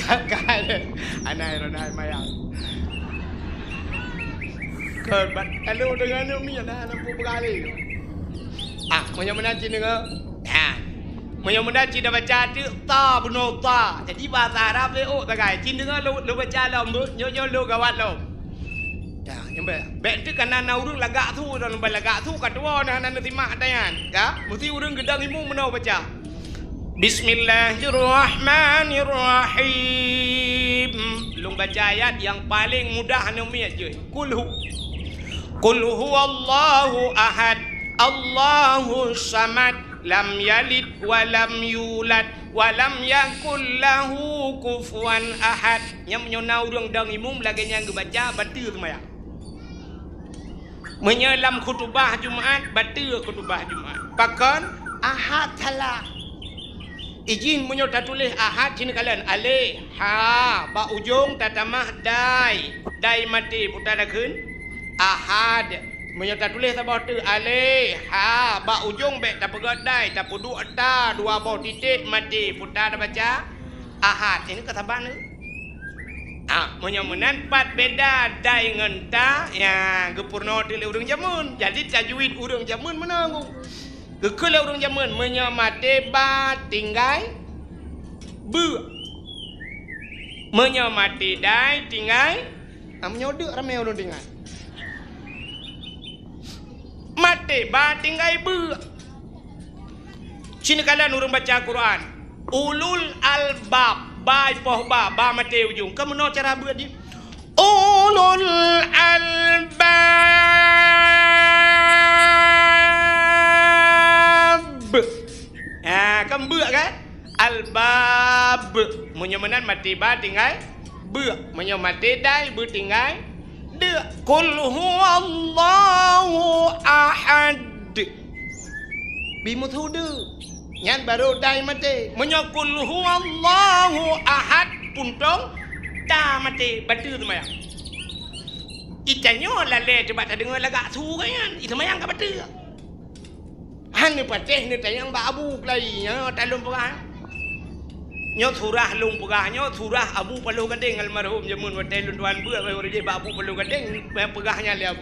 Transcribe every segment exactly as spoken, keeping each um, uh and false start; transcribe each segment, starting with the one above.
Ka lé, aneuk droeneuh mayang. Kon, lalu deungon aneuk miet na, na peue peugah lé. Ah, meunyoe meunan cit deungoe. Ha. Meunyoe meunan cit tabaca teuk ta bunoe ta. Jadi bahasa Arab lé ôk sagai. Cit deungoe lôn, lôn baca lom, nyoe, nyoe lôn gawat lom. Dah, nyang bèk. Bèk teuk kana na ureueng lagak su, dan ban lagak su ka tuwoe na, na neusimak ata nyan. Ka? Meusti ureueng geudong ilmu meunoe baca. Bismillahirrahmanirrahim. Lôn baca ayat nyang paleng mudah aneuk miet jeuet. Qul hu. Qul huwallahu ahad. Allahus samad. Lam yalid wa lam yulad. Wa lam yakul lahu kufuwan ahad. Nyan meunyoe na ureueng dong imum lagèe nyan geubaca, bateue seumayang. Meunyoe lam khutubah Jumat, bateue khutubah Jumat. Pakon? Ahad salah. Ijin meunyoe tatuléh ahad, cit neukalon alé, ha, bak ujong tatamah dai. Dai maté, peue takheun? Ahad. Meunyoe tatuléh saboh teuk alé, ha, bak ujong bèk tapeugöt dai, tapeuduek ta, dua boh titék maté, peue tabaca? Ahad. Ini ka saban tu. Ah, meunyoe meunan pat beda dai ngon ta, ya, geupeurunoe teuk lé ureueng jameun. Jadi tajwid ureueng jameun meunan. Geukheun lé ureueng jameun, meunyoe maté ba tinggai beuk. Meunyoe maté dai tinggai, ah, meunyoe deuk ramé ureueng tinggai. Maté ba tinggai beuk. Cit neukalon ureueng baca Quran. Ulul albab, ba ipoh ba, ba maté ujong. Ka meunoe cara beuet jih. Ulul albab. Ha, kan beuk kan? Albab. Meunyoe meunan maté ba tinggai beuk. Meunyoe maté dai beuk tinggai deuk. Qul huwallahu ahad. Bi meusu deuk. Nyan barô dai maté. Meunyoe qul huwallahu ahad puntông, ta maté, bateue seumayang. Itanyoe lalé teuh bak tadeungoe lagak su nyan, iseumayang ka bateue. Han neupatéh neutanyong bak Abu Kelai, nyoe ta lôn peugah. Nyoe surah lôn peugah, nyoe surah Abu Paloh Gadeng almarhum, jameun watèe lôn tuan beuet, ureueng jih bak Abu Paloh Gadeng, peugah nyan lé Abu.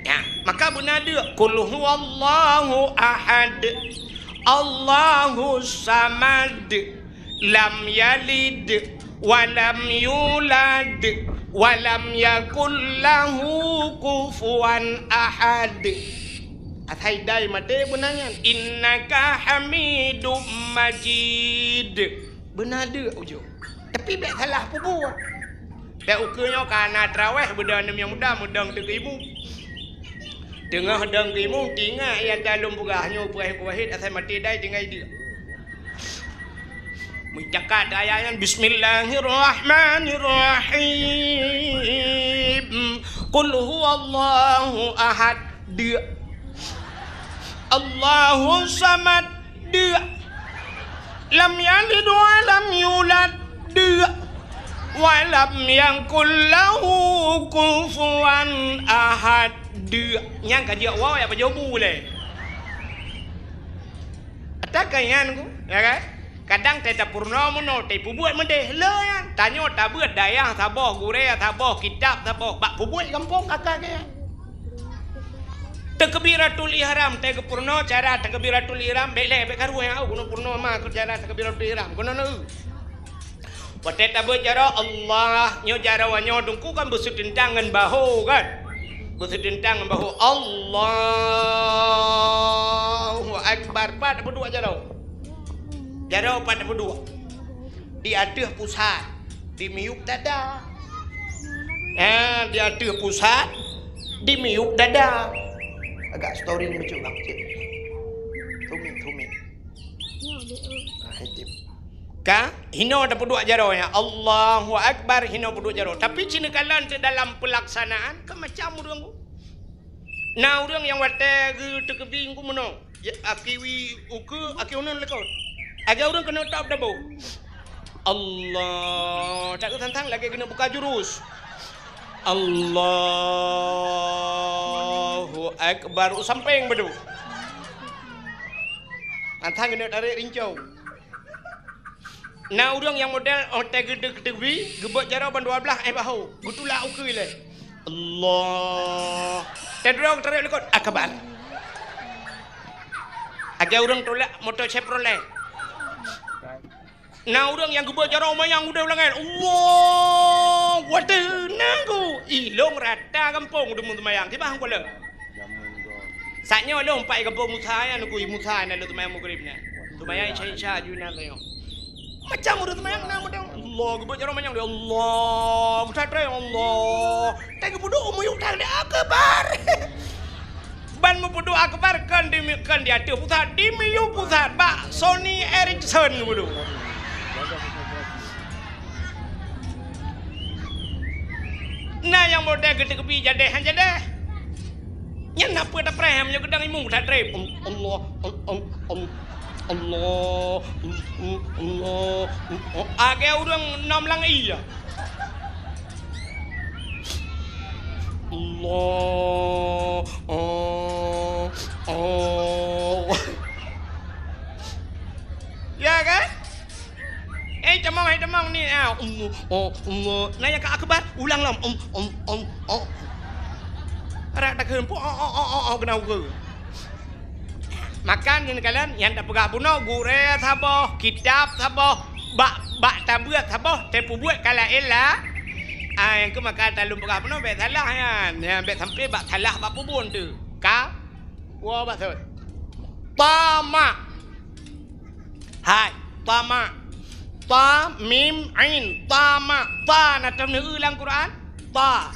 Ya, maka beuna deuk, qul huwallahu ahad, Allahus samad, lam yalid, wa lam yulad, wa lam yakul lahu kufuwan ahad. Asai dai maté beuna nyan. Innaka hamidum majid. Beuna deuk ujong. Tapi bèk salah peubuet. Bèk ukeue nyoe ka na traweh, beudôh aneuk nyang muda meudong teuk keu imum. Teungoh dong keu imum, tingat nyang ka lôn peugah nyoe, peuwahid asai maté dai tinggai deuk. Meucakat ayat nyan, bismillahirrahmanirrahim. Qul huwallahu ahad, deuk. Allahus samad, deuk. Lam yalid wa lam yulad, deuk. Wa lam yakul lahu kufuwan ahad, deuk. Nyan ka jeuet woe ya pajoh bu lé. Ata ka nyan ku, ya kan? Kadang tai tapeurunoe meunoe, tai peubuet meudeh le nyan. Tanyoe tabeuet dayah saboh, gurèe saboh, kitab saboh, bak peubuet gampông kakak nyan. Takbiratul ihram, tai geupeurunoe cara takbiratul ihram, bèk lé, bèk karu nyang au, keunoe peurunoe ma keu cara takbiratul ihram, keunoe na eu. Watèe tabeuet jaroe Allah, nyoe jaroe nyoe teungku kan beuseuteuntang ngon bahu kan? Beuseuteuntang ngon bahu. Allahu Akbar. Pat tapeuduek jaroe? Jaroe pat tapeuduek? Di ateueh pusat, di miyueb dada. Ha, di ateueh pusat, di miyueb dada. Agak storing bacut bang, cit. Tumiet, tumiet. Ah, itu. Ka, hinoe tapeuduek jaroe nyan. Allahu Akbar, hinoe peuduek jaroe. Tapi cit neukalon teuh dalam peulaksanaan, kan macam ureueng ku. Na ureueng nyang watèe geuteukeubing ku meunoe. Ya, aki wie ukeue, aki uneun likot. Lagèe ureueng keuneuk top dabo. Allah, tak keu tantang lagèe keuneuk buka jurus. Allahu Akbar. U sampéng beudôh. Tantang keuneuk tarek rincong. Na ureuëng nyang model, oh, teugeudeuek teubi, geubeuet jaroe ban dua blaih, eh, bahu, geutulak ukeue lé. Allah. Tadroe teureuk likot, akbar. Agai ureuëng tulak moto Chevrolet. Na ureuëng nyang geubeuet jaroe manyang udeb langét. Allah, watée na ku. Ilong rata gampông deungon seumayang. Tiba hang kuala. Saat nyoe lôn pai gampông Musa nyan, ku Musa na lôn seumayang Maghrib nyan. Seumayang Isya, Isya ju na tanyoe. Macam ureuëng seumayang na mudeng. Allah, geubeuet jaroe manyang dia. Allah, meusatré Allah. Teugeupeuduek miyueb that dia akbar. Ban meupeuduek akbar kon di, kon di ateueh pusat, di miyueb pusat bak Sony Ericsson geupeuduek. Na nyang model geuteukebi jadeh han jadeh. Nyan na peue tapreh meunyoe geudang imeum that treb. Em, Allah, em, em, em, Allah, em, em, Allah, em, oh, agée ureuëng nom lam ie. Allah, oh, oh. Ya kan? Eh, tamong, hai tamong ni. Ah, Allah, oh, Allah. Na nyang ka akbar, ulang lom. Em, em, em, oh. Arak takheun, pu, oh, oh, oh, oh, oh, keunan ukeue. Maka ngon kalon nyang tapeugah bunoe, gurée saboh, kitab saboh, bak, bak tabeuet saboh, tapeubuet ka laén lah. Ah, nyang keu maka talôn peugah bunoe bék salah nyan. Nyan bék sampai bak salah bak peubon teuh. Ka? Woe bak sot. Tamak. Hai, tamak. Ta, mim, ain. Tamak. Ta na tam neu lam Quran. Ta.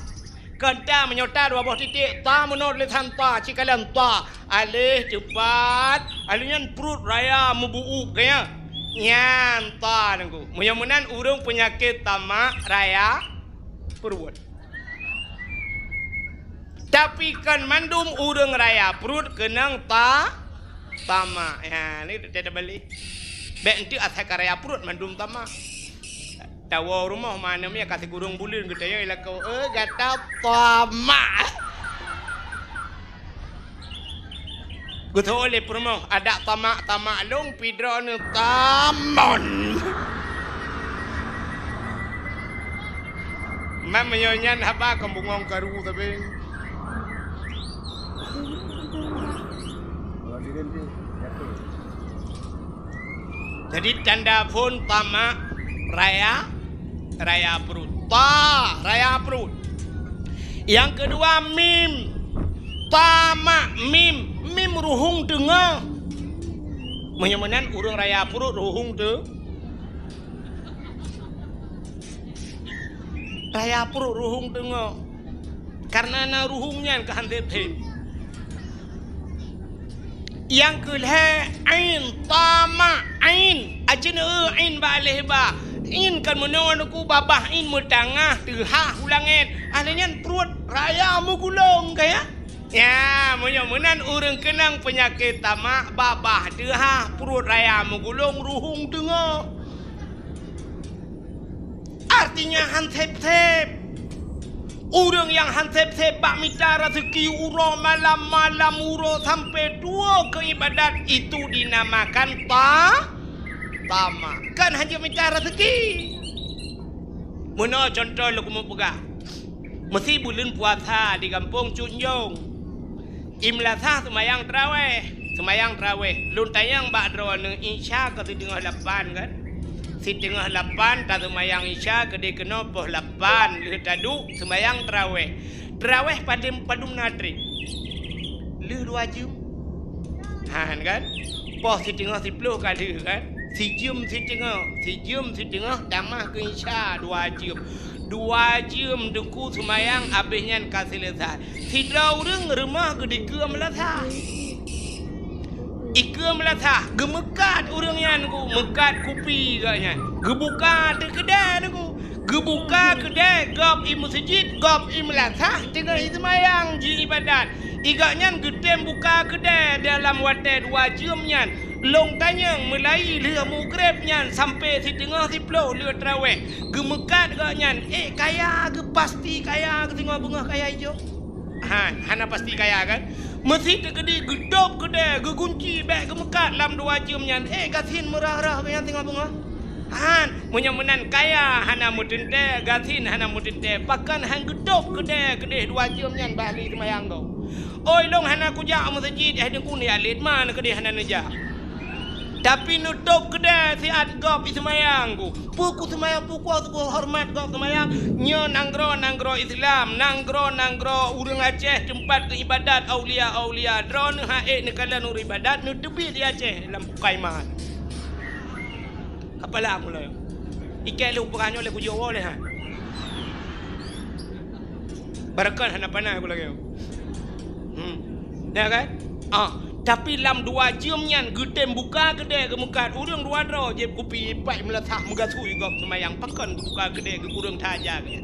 Kon ta meunyoe ta dua boh titik. Ta meunoe tulésan ta, cikalon ta. Aleh teupat. Aleh nyan pruet raya meubuuk kaya. Nyan ta nangku. Meunyoe meunan ureuëng peunyakét tamak raya pruet. Tapi kon mandum ureuëng raya pruet keunong ta, tamak. Ya, ni teutabali. Bék enteuk asai ka raya pruet mandum tamak. Tawoe rumoh mana mi ka sigurong buleuen geutanyoe lakoe, eh, gata tamak. Geutho lé peurumoh, adak tamak-tamak lôn pih droeneuh tamon. Man meunyoe nyan haba kon bungong karu sabe. Jadi tanda phon tamak raya, raya pruet. Ta, raya pruet. Nyang keudua mim. Tamak mim. Mim ruhueng teungoh. Meunyoe meunan ureuëng raya pruet ruhueng teu-, raya pruet ruhueng teungoh. Kareuna na ruhueng nyan ka han theb-theb. Nyang keu lhée ain, tamak ain. Ajeuen eu ain bak aleh ba. Ain kon meunoe nangku babah ain meutangah teuhah u langét. Aleh nyan pruet raya meugulong kaya. Ya, meunyoe meunan ureuëng keunong peunyakét tamak babah teuhah pruet raya meugulong ruhueng teungoh. Artinya han theb-theb. Ureuëng nyang han theb-theb bak mita raseuki uroe malam, malam uroe sampai tuwoe keu iébadat, itu dinamakan ta-, tamak. Kan hana mita raseuki. Meunoe cuntoh lôn keumeung peugah. Meusi buleuen puasa di gampông Cut Njong. I meulasah seumayang traweh, seumayang traweh. Lôn tanyong bak droeneuh Isya ka siteungoh lapan kan? Siteungoh lapan taseumayang Isya keudeh keunoe poh lapan lheueh taduek seumayang traweh. Traweh padum, padum na treb? Lheueh dua jeuem. Han kan? Poh siteungoh siploh ka lheueh kan? Sijeuem siteungoh, sijeuem siteungoh tamah keu Isya dua jeuem. Dua jeuem teungku seumayang abéh nyan ka seuleusai. Sidroe ureuëng rumoh geuh dikeue meulasah. Ikeue meulasah, geumeukat ureuëng nyan ku, meukat kupi gobnyan. Geubuka ateueh keudée nyan ku. Geubuka keudée gob i meuseujid, gob i meulasah teungoh i seumayang ji iébadat. Gobnyan geutem buka keudée dalam watée dua jeuem nyan. Lôn tanyong meulayi lheueh mugreb nyan sampai siteungoh siploh lheueh traweh. Geumeukat gobnyan, ék kaya geuh, pasti kaya geuh singoh beungoh kaya ijo. Ha, hana pasti kaya kan? Meusi teukeudi geutôb keudée, geugunci bék geumeukat lam dua jeuem nyan. Ék gasien meurah-rah gobnyan singoh beungoh. Han, meunyoe meunan kaya hana meuteuntée, gasien hana meuteuntée, pakon han geutôb keudée keudeh dua jeuem nyan bak ahli seumayang gob. Oi, lôn hana kujak u meuseujid, eh, Teungku, ni alet man keudeh hana neujak. Tapi neutôb keudée siat gob i seumayang ku. Peue ku seumayang, peue ku horeumat gob seumayang? Nyoe nanggroe, nanggroe Islam, nanggroe, nanggroe ureuëng Aceh, teumpat keu ibadat aulia-aulia. Droeneuh han ék neukalon ureuëng ibadat, neuteubiet di Aceh lam bukai man. Kapala mula. Ikée lé u peugah nyoe lé kujok woe lé, ha. Barokon hana panas ku lagée. Hmm. Ya kan? Ah, tapi lam dua jeuem nyan geutem buka keudée geumeukat ureuëng dua droe jieb kupi ipat meulasah meugasui gob seumayang, pakon geubuka keudée keu ureuëng taja nyan.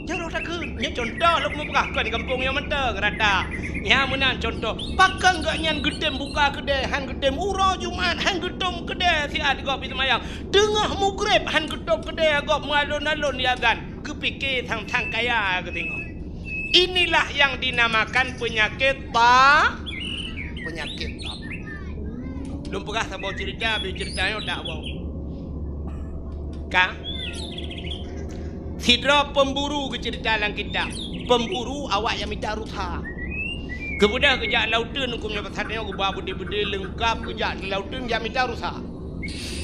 Nyoe roh takheun, nyoe cuntoh lôn mupeugah kon di gampông nyoe mantong rata. Nyan meunan cuntoh, pakon gobnyan geutem buka keudée, han geutem uroe Jumat, han geutem keudée siat gob i seumayang. Teungoh mugreb han geutem keudée gob meualon-alon di azan. Geupike sang-sang kaya geuteungoh. Inilah yang dinamakan penyakit ta-, penyakit ta-. Lôn peugah saboh cerita, beu cerita nyoe tak boh. Ka? Sidroe pemburu geucerita lam kitab. Pemburu awak nyang mita rusa. Geubeudôh geujak lam uteuen, huköm nyoe pasal nyoe geuba beudé-beudé leungkab, geujak lam uteuen jak mita rusa.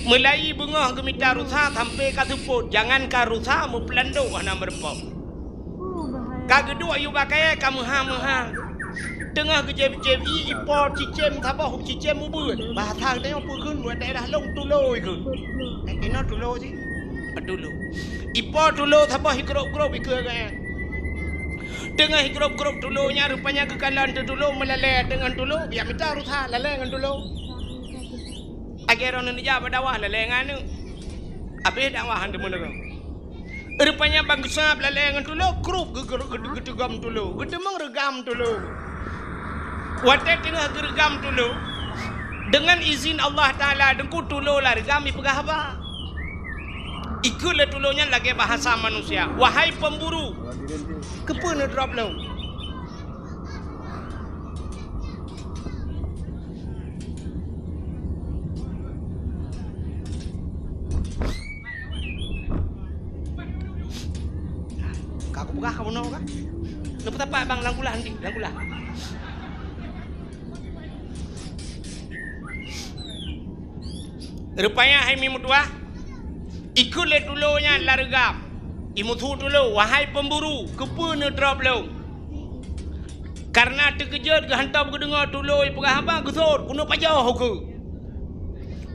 Meulayeue beungoh geumita rusa sampoe ka seupôt, jangankan rusa, meupeulandok hana meurumpok. Ka geuduek yue bak kayée ka meuha-meuha. Teungoh geucéb-céb ié, ipo cicém saboh cicém ubeuet. Bahasa geutanyoe peue kheun, buet daerah lôn tulo ikheun. Eh, inoe tulo cit. Ah, tulo. Ipo tulo saboh igrôp-grôp ikheun. Teungoh igrôp-grôp tulo nyan rupanya geukalon teuh tulo meulalée teungoh tulo, jak mita rusa lalée ngon tulo. Lagée droeneuh neujak bak dakwah lalée ngon aneuk. Habéh dakwah han teumeudeungoe. Rupanya ban geusab lalée ngon tulo, krup geu-, geu-, geu-, geuteugam tulo, geuteumong reugam tulo. Watée teungoh geureugam tulo, deungon izin Allah Taala, Teungku, tulo lam reugam ipeugah haba. Ikheun lé tulo nyan lagée bahasa manusia, "Wahai pemburu, keupeue neudrop lôn?" Ka kupeugah ka bunoe ka. Neupeutapak bang lam kulah nanti, lam kulah. Rupanya hai mi meutuah, ikheun lé tulo nyan lam reugam. Imusu tulo, "Wahai pemburu, keupeue neudrop lôn?" Kareuna teukeujot geuhantom geudeungoe tulo ipeugah haba, geusot keuneuk pajoh ukeue.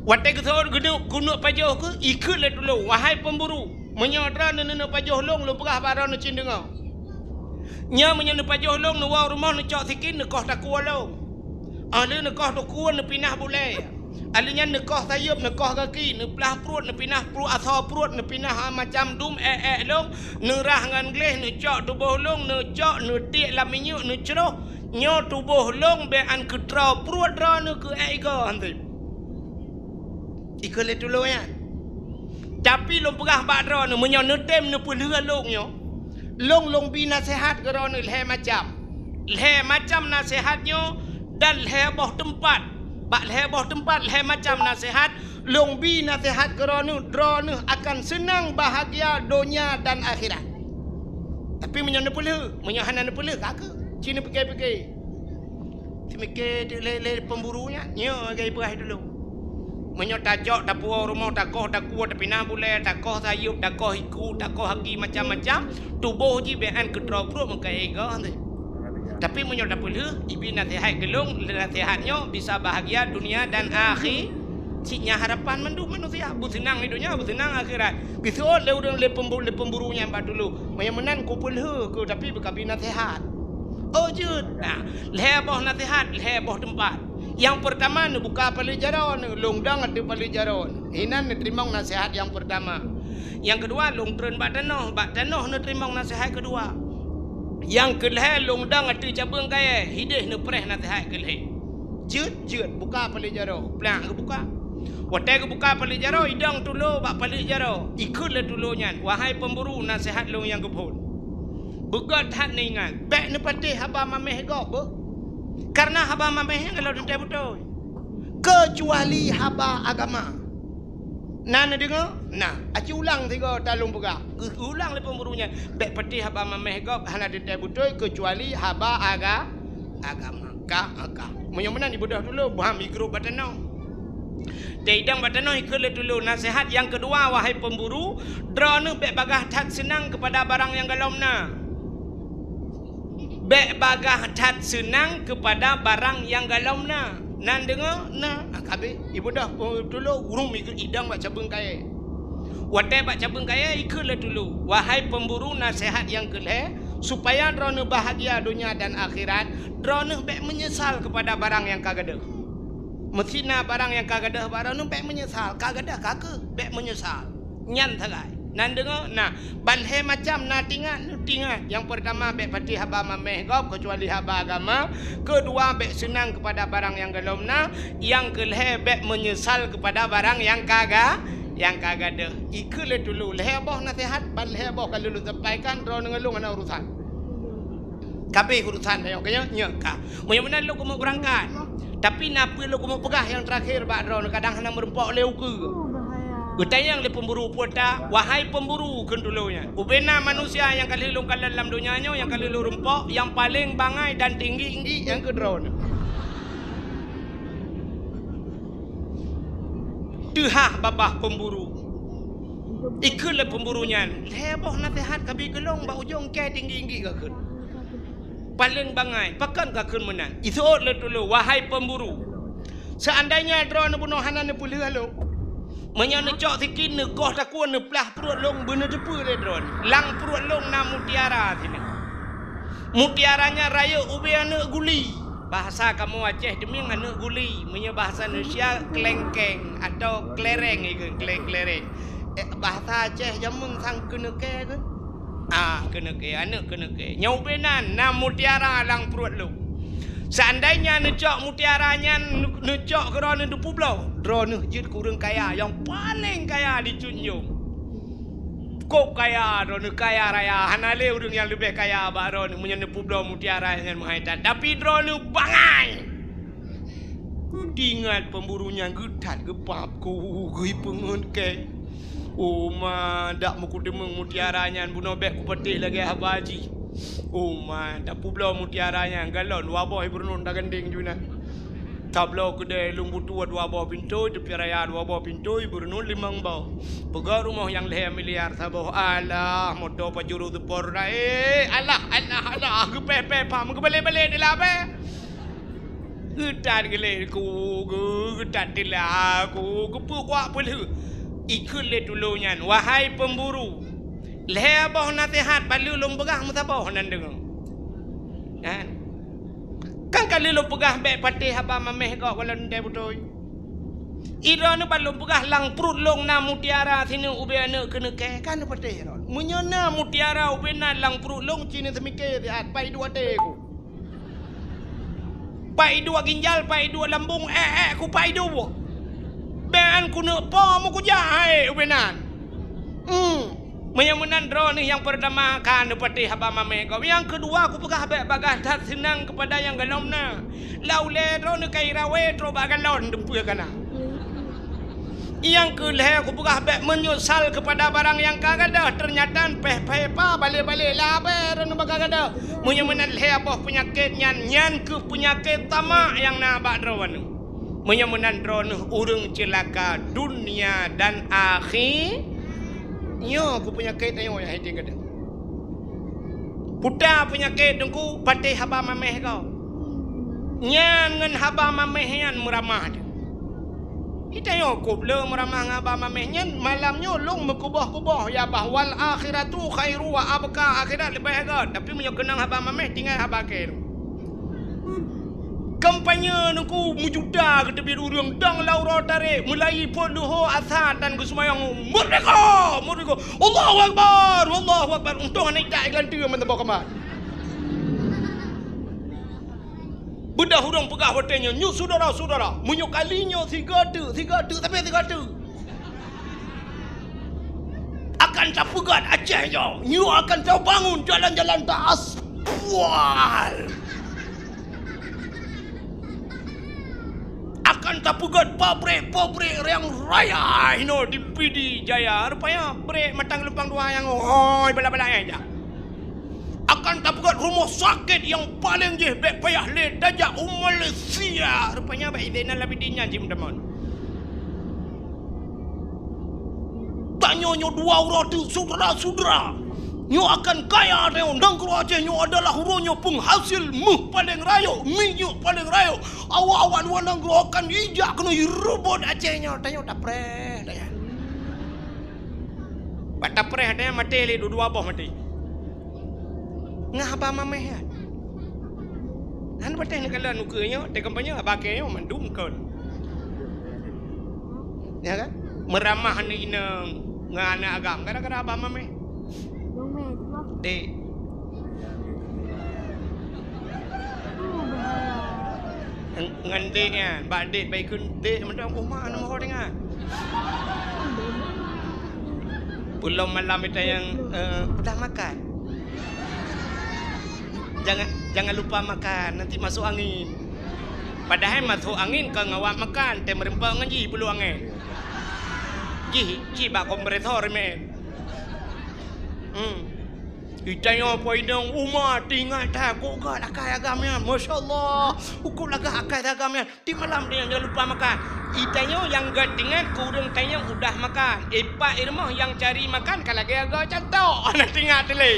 Watée geusot keuneuk, keuneuk pajoh ukeue, ikheun lé tulo, "Wahai pemburu, meunyoe droeneuh neuneuk pajoh lôn, lôn peugah bak droeneuh cit deungoe. Nyoe meunyoe neupajoh lôn, neuwoe rumoh neucok sikin neukoh takue lôn. Óh lheueh neukoh takue neupinah bulée. Óh lheueh nyan neukoh sayeuep, neukoh gaki, neuplah pruet, neupinah pruet, asoe pruet, neupinah macam dum ék-ék lôn, neurah ngon gleh, neucok tuboh lôn, neucok, neutiek lam minyeuk, neucroh. Nyoe tuboh lôn bék án keutroe pruet droeneuh keu ék igoe hantom." Ikheun lé tulo nyan. Tapi lôn peugah bak droeneuh, meunyoe neutem neupeulheueh lôn nyoe, lôn, lôn bi naseuhat keu droeneuh lhée macam. Lhée macam naseuhat nyoe dan lhée boh teumpat. Bak lhée boh teumpat lhée macam naseuhat, lôn bi naseuhat keu droeneuh, droeneuh akan seunang bahgia donya dan akhirat. Tapi meunyoe neupeulheueh, meunyoe hana neupeulheueh, ka keuh, ci neupike-pike. Teumike lé, lé pemburu nyan, nyoe lagée ipeugah dulu. Meunyoe tacok, tapuwoe rumoh, takoh, takue, tapinah bulée, takoh sayeuep, takoh iku, takoh gaki macam-macam, tuboh jih bék án keutroe pruet meuka igoe teuh. Tapi meunyoe tapeulheueh, ibi naseuhat keu lôn, naseuhat nyoe bisa bahgia dunia dan akhi-, cit nyan harapan mandum manusia, beuseunang di dunia, beuseunang akhirat. Geuseuôt lé ureuëng lé pembu-, lé pemburu nyan bak tulo. Meunyoe meunan kupeulheueh keu, tapi beukabi naseuhat. Oh jeuet. Nah, lhée boh naseuhat, lhée boh teumpat. Nyang peurtama neubuka paleuet jaroe, neulông dong ateueh paleuet jaroe. Inan neuteurimong naseuhat nyang peurtama. Nyang keudua lông treun bak tanoh, bak tanoh neuteurimong naseuhat keudua. Nyang keulhée lông dong ateueh cabeueng kayée, hideh neupreh naseuhat keulhée. Jeuet, jeuet, buka paleuet jaroe. Plang geubuka. Watée geubuka paleuet jaroe, idong tulo bak paleuet jaroe. Ikheun lé tulo nyan, "Wahai pemburu, naseuhat lôn nyang keuphon. Beugét that neuingat, bék neupatéh haba maméh gob beuh. Kareuna haba maméh nyan galak teuntée beutôi. Keucuali haba agama." Na neudeungoe? Na, aci ulang sigoe ta lôn peugah. Geuulang lé pemburu nyan. Bék patéh haba mamèh gob hana teuntèe beutôi keucuali haba aga-, agama. Ka, ka. Meunyoe meunan ibeudôh tulô, bah migrôp bak tanoh. Teudong bak tanoh ikheun lé tulô, naseuhat nyang keudua, wahai pemburu, droeneuh bék bagaih that seunang keupada barang nyang golom na. Bék bagaih that seunang keupada barang nyang golom na. Nan deungoe? Na. Ah, ka abéh. Ibeudôh, eh, tulô, ureueng migrôp idong bak cabeueng kayèe. Watèe bak cabeueng kayèe ikheun lé tulô, wahai pemburu, naseuhat nyang keulhèe, supaya droeneuh bahagia donya dan akhirat, droeneuh bék meunyeusal keupada barang nyang ka gadôh. Meusti na barang nyang ka gadôh bak droeneuh bék meunyeusal, ka gadôh ka keuh, bék meunyeusal. Nyan sagai. Nan deungoe? Na, ban lhèe macam na teuingat, teuingat. Nyang peurtama, bék patéh haba mamèh gob keucuali haba agama. Keudua, bék seunang keupada barang nyang golom na. Nyang keulhèe, bék meunyeusal keupada barang nyang ka ga-, nyang ka gadôh. Ikheun lé tulô, lhèe boh naseuhat, ban lhèe boh ka lôn sampaikan, droeneuh ngon lôn hana urusan. Ka abéh urusan nyoe, ka nyoe, nyoe ka. Meunyoe meunan lôn keumeung beurangkat. Tapi na peue lôn keumeung peugah nyang teurakhé bak droeneuh, kadang hana meureumpok lé ukeue. Geutanyong lé pemburu peue ta, wahai pemburu, kheun tulô nyan. Ubé na manusia nyang ka lheueh lôn kalon lam donya nyoe, nyang ka lheueh lôn reumpok, nyang paleng bangai dan tinggi-tinggi nyang keu droeneuh. Teuhah babah pemburu. Ikheun lé pemburu nyan, lhèe boh naseuhat ka bi geulong bak ujong kèe tinggi-tinggi ka kheun. Paleng bangai, pakon ka kheun meunan? Iseuôt lé tulô, wahai pemburu. Seuandainya droeneuh bunoe hana neupeulheueh lôn, meunyoe neucok sikin neugoh takue neuplah pruet lôn beuneuteupeue lé droeneuh. Lam pruet lôn na mutiara sinan. Mutiara nyan rayeuk ubé aneuk guli. Bahasa kamoe Aceh teumieng aneuk guli, meunyoe bahasa Indonesia klengkeng atau klereng ikheun, kleng-, klereng. Eh, bahasa Aceh jameun sang keuneukèe kheun. Ah, keuneukèe, aneuk keuneukèe. Nyoe ubé nan, na mutiara lam pruet lôn. Seuandainya neucok mutiara nyan, neu-, neucok keu droeneuh neupubloe, droeneuh jeuet keu ureueng kaya nyang paleng kaya di junjung. Kôb kaya droeneuh, kaya raya, hana lé ureueng nyang leubeh kaya bak droeneuh meunyoe neupubloe mutiara nyan meuhai that. Tapi droeneuh bangai. Teuingat pemburu nyan geuthat geupap, ku geupeungeut kèe. Oh ma, dak meukuteumeung mutiara nyan bunoe bék kupatéh lagèe haba jih. Oh ma, tapubloe mutiara nyan galon dua boh ibeureunon tagandeng jih na. Tabloe keudè lôn butuwoe dua boh pintoe, teupie raya dua boh pintoe, ibeureunon limong boh. Peugöt rumoh nyang lhèe miliar saboh. Alah, moto Pajero Sport na, eh. Alah, alah, alah, geupèh-pèh pam, geubalek-balek dilabèe. Geutat geuleh ku, geu-, geutat tila ku, geupeukuak peulheueh. Ikheun lé tulô nyan, wahai pemburu, lhèe boh naseuhat ban lheueh lôn peugah meusaboh nan deungoe. Kan? Kan ka lheueh lôn peugah bék patéh haba mamèh gob walon ndai beutôi. Droeneuh ban lôn peugah lam pruet lôn na mutiara sineuk ubé aneuk keuneukèe, kan patéh droeneuh. Meunyoe na mutiara ubé na lam pruet lôn, ci neuseumiké siat, pai duek até ku. Pai duek ginjal, pai duek lambung, ék-ék ku pai duek. Bék an kuneuk po meukujak hai ubé nan. Hmm. Meunyoe meunan droeneuh nyang peurtama ka neupatéh haba mamèh gob. Nyang keudua kupeugah bék bagaih that seunang keupada nyang gohlom na. Lau lé droeneuh ka irawé trok bak galon teumpeue kana. Nyang keu lhèe kupeugah bék meunyeusal keupada barang nyang ka gadôh, teunyata pèh-pèh pa balek-balek labèe droeneuh bak ka gadôh. Meunyoe meunan lhèe boh peunyakét nyan, nyan keuh peunyakét tamak nyang na bak droeneuh. Meunyoe meunan droeneuh ureueng ceulaka dunia dan akhi-, nyoe keuh peunyakét nyoe nyang hidéng gadôh. Puta peunyakét teungku patéh haba mamèh gob. Nyan ngon haba mamèh nyan meuramah teuh. Itanyoe kôb le meuramah ngon haba mamèh nyan, malam nyoe lôn meukuboh-kuboh ya bah, wal akhiratu khairu wa abqa, akhirat leubeh göt, tapi meunyoe keunong haba mamèh tinggai haba kèe. Kampanye teungku meujuta geuteubiet ureueng dong lam uroe tarek, mulai phon leuhô asar tan geuseumayang, merdeka! Merdeka! Allahu Akbar! Allahu Akbar! Untông hana itak iklan teue mantong boh kamat. Beudôh ureueng peugah watèe nyoe, "Nyoe syedara-syedara, meunyoe kali nyoe sigoe teuk, sigoe teuk, sampoe sigoe teuk, akan tapeugöt Aceh nyoe, nyoe akan tabangun jalan-jalan ta aspal." Akan tapeugét pabrék-pabrék nyang raya hinoe di Pidie Jaya. Rupanya brék mata geulumpang dua nyang hôi balak-balak nyan jak. Akan tapeugét rumoh sakét nyang paleng jih bék payah lé tajak u Malaysia. Rupanya bak Zainal Abidin nyan jimeuteumon. Tanyoe nyoe dua uroe teuk, syedara-syedara. Nyoe akan kaya tanyoe. Nanggroe Aceh nyoe adalah uroe nyoe peunghasil méuh paleng rayeuk, minyeuk paleng rayeuk. Awak-awak luwa nanggroe akan jijak keunoe jireubot Aceh nyoe. Tanyoe tapreh, tanyoe. Bak tapreh, tanyoe maté lé, dua-dua boh maté. Ngon haba mamèh nyan. Hana patéh neukalon ukeue nyoe, teuka nyoe, haba kèe nyoe mandum kon. Ya kan? Meuramah aneuk inong ngon aneuk agam gara-gara haba mamèh. Dek. Ngon, ngon dek nyan, bak dek baikheun dek mantong, oh, ma, aneuk mohor ingat. Pulang malam ita nyang, eh, udah makan. Jangan, jangan lupa makan, nanti masuk angin. Padahai masuk angin kon ngon awak makan, teumeureumpok ngon jih bulu angén. Jih, jih bak kompresor mén. Hmm. Ita nyoe po inong uma teuingat that kok gét akai agam nyan. Masya Allah, ukeue lagak akai agam nyan. Di malam dia jangan lupa makan. Ita nyoe nyang gét teuingat keu ureueng tanyong udah makan. Ipak i rumoh nyang cari makan ka lagèe agoe cantok. Hana teuingat teuh lé.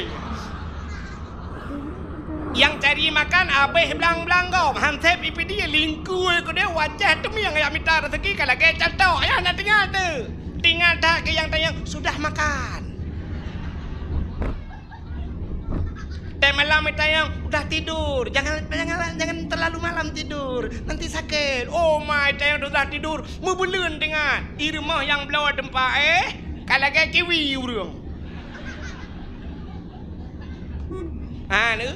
Nyang cari makan abéh blang-blang gob. Hansép i Pidie lingkue keudeh wajah teumieng jak mita raseuki ka lagèe cantok. Nyan hana teuingat teuh. Teuingat that keu nyang tanyong sudah makan. Teuh malam itanyong udah tidur, jangan, jangan, jangan terlalu malam tidur, nanti sakit. Oh ma, itanyong udah tidur, meubeuleuen teuingat. I rumoh nyang bloe teumpat, eh, ka lagèe kiwi ureueng. Ha, ni.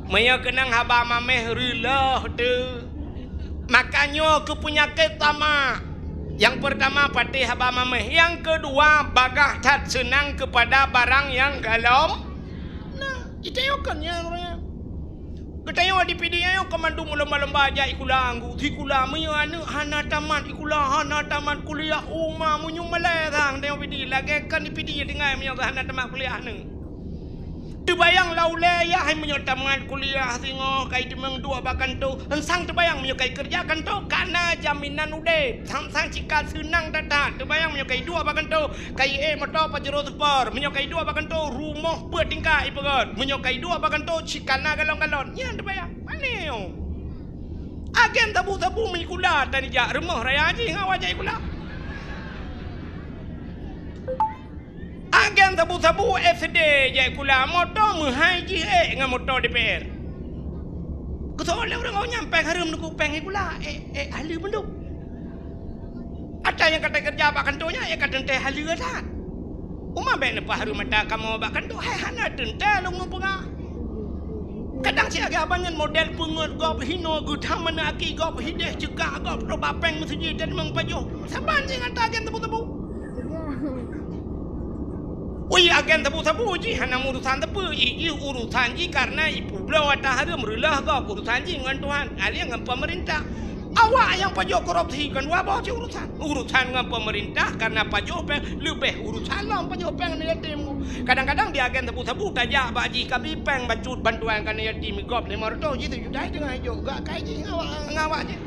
Meunyoe keunong haba mamèh reuloh teuh. Maka nyoe keu peunyakét tamak. Nyang peurtama patéh haba mamèh, nyang keudua bagaih that seunang keupada barang nyang galom. Nah, ita nyoe kon nyan, nyan. Geutanyoe di Pidie nyoe kon mandum lomba-lomba jak sikula, anggô sikula. Meunyoe aneuk hana tamat sikula, hana tamat kuliah, uma meunyoe malèe sang tanyoe Pidie, lagèe kon di Pidie tinggai meunyoe hana tamat kuliah aneuk. Teubayang lam ulèe yah hai meunyoe tamat kuliah singoh kai teumeung duek bak kantô. Eungsang teubayang meunyoe kai keureuja kantô ka na jaminan udép. Sang-sang cit ka seunang that-that. Teubayang meunyoe kai duek bak kantô, kai ék moto Pajero Sport. Meunyoe kai duek bak kantô rumoh peuet tingkat ipeugöt. Meunyoe kai duek bak kantô cit ka na galon-galon. Nyan teubayang. Pané nyoe. Agen sabu-sabu meusikula tan jak rumoh raya jih ngon awak jak sikula. Agen sabu-sabu S D jak sikula, moto meuhai jih ék ngon moto D P R. Keusoe lé ureueng awak nyan péng hareuem nunggu péng sikula, ék, ék haleue mandum. Ata nyang ka teukeureuja bak kantô nyan, ék ka teuntèe haleue that. Uma bèk neupah hareuem ata kamoe bak kantô, hai hana teuntèe lôn neupeugah. Kadang siat geuh abang nyan model peungeuet gob hinoe geuh tham aneuk aki gob hideh ceukak gob trok bak péng meuseujid dan meung pajoh. Saban jih ngon ata agen sabu-sabu. Ui, agen sabu-sabu jih hana urusan teupeu jih, jih urusan jih karena ipubloe ata hareuem reuloh gob urusan jih ngon Tuhan, alèh ngon peumeurintah. Awak nyang pajoh korupsi kan dua boh cit urusan. Urusan ngon peumeurintah karena pajoh péng leubeh urusan lom pajoh péng aneuk yatim. Kadang-kadang di agen sabu-sabu tajak bak jih kabi péng bacut bantuan keu aneuk yatim gob limong reutôh jih sijuta teungoh jok gak kai jih ngon awak, ngon awak jih.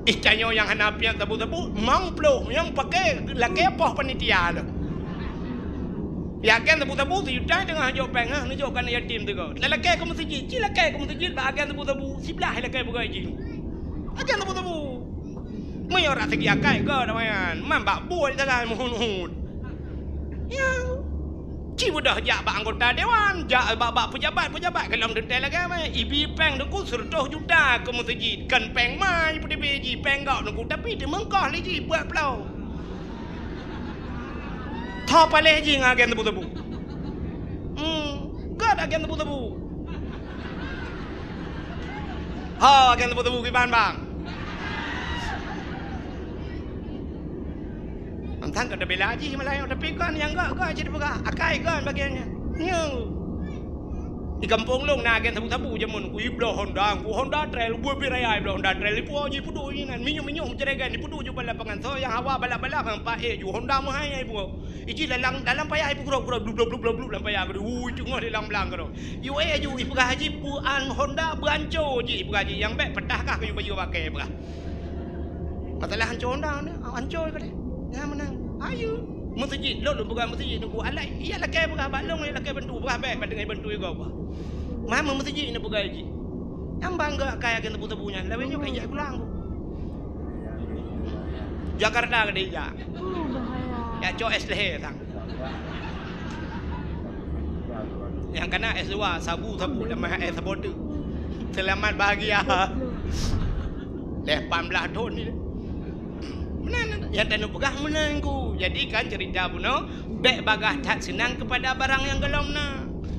Ih, tanyoe nyang hana piet sabu-sabu, mang ploh nyang paké lakèe poh panitia lom. Yakin sabu-sabu sijuta teungoh jok péng, ha, neujok keu aneuk yatim teuka. Lakèe keu meuseujid, ci lakèe keu meuseujid bak agen sabu-sabu, siblah lakèe peugah jih. Agen sabu-sabu. Meunyoe rak segi akai gèt awaknyan, man bak buet sagai meuhut-hut. Ya. Ci beudôh jak bak anggota dewan, jak bak, bak pejabat-pejabat, golom teuntèe lagèe mè. Ibi péng teungku seureutôh juta keu meuseujid, kon péng ma ipeuteubiet jih, péng gob teungku, tapi teumeungkoh lé jih peuet ploh. Tho paléh jih ngon agen sabu-sabu. Hmm, gèt agen sabu-sabu. Ho, agen sabu-sabu kiban, bang. Mantong ka teubela jih malah nyoe, tapi kon nyang gèt-gèt cit peugah, akai kon bagian nyan. Nyoe. Di kampung lôn na agen sabu-sabu jameun, ku ibloe Honda, ku Honda Trail, buet pih raya ibloe Honda Trail, ipuwoe jih peuduek inan, minyueng-minyueng meucregan, ipeuduek ju bak lapangan. Soe nyang hawa balap-balap ngon paék ju, Honda meuhai ipuwoe. Iji dalam, dalam payah ipeugrob-grob, blub, blub, blub, blub, blub, lam payah geudu. Ui, teungoh di lam blang keudroe. Iwoe ju, ipeugah jih, beuan Honda, beuanco jih, ipeugah jih. Nyang bèk peutah kah keu bajèe bakée, peugah. Masalah anco Honda ni, anco ipeugah. Nyan meunan. Ayo. Meuseujid, lôn, lôn peugah meuseujid, nunggu alai. Iya lakée peugah, bak lôn, iya lakée bantu, peugah bèk, bak deungon bantu juga, peugah. Mama meuseujid, nyan peugah jih. Nyang bangga kaya keu tebu-tebu nyan, lawét nyoe ka ijak pulang. Jakarta ka dijak. Ya, cok es lehé sang. Nyang kana es dua, sabu-sabu, tamah es sabote. Selamat bahagia. Leh lapan belas thon ni. Meunan, nyang taneuk peugah meunan ku. Jadi kan cerita bunoe, bèk bagaih that seunang keupada barang nyang gohlom na.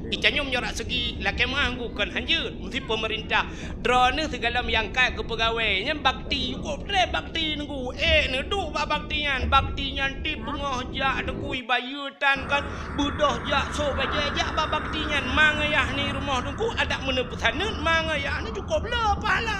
Itanyong nyorak segi lakée meuanggu kon hanjeuet, meusti peumeurintah. Droeneuh sigohlom nyang ka keupeugawée, nyan bakti, cukôp trép bakti nunggu. Ék neuduek bak bakti nyan, bakti nyan tiep beungoh jak teukui bayeue tan kan, beudôh jak soe bajée jak bak bakti nyan. Ma ngon yah ni rumoh teungku adak meuneupeusaneut, ma ngon yah ni cukôp le pahala.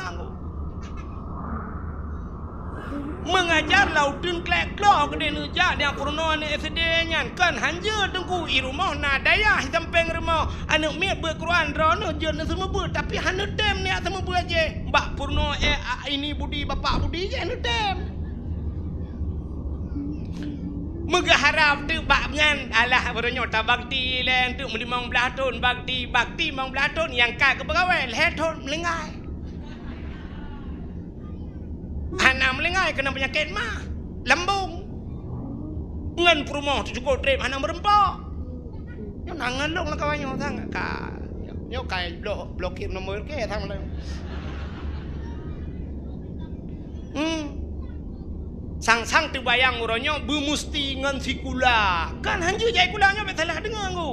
Meungajar lam uteuen klek-klok keudeh neujak nyang peurunoe aneuk S D nyan, kon hanjeuet teungku, i rumoh na dayah i sampéng rumoh. Aneuk miet beuet Quran droeneuh jeuet neuseumeubeuet, tapi hana neutem neujak seumeubeuet jih. Bak peurunoe, eh, a, ini budi, bapak budi jih hana neutem. Meugeuharab teuk bak nyan, alah, baroe nyoe tabakti lé, teuk meulimong blaih thon bakti, bakti limong blaih thon nyang ka keupeugawée, lhée thon meulinggai. Hana meulinggai keunong peunyakét mah, lambông. Ngon peurumoh teucukôp trép hana meureumpok. Nyoe na ngon lôn lam kawan nyoe sang ka. Nyoe ka blok, blokir nomor ke sang lôn. Hmm. Sang-sang teubayang uroe nyoe beumusti ngon sikula. Kan hanjeuet jai sikula nyoe bèk salah deungoe ngku.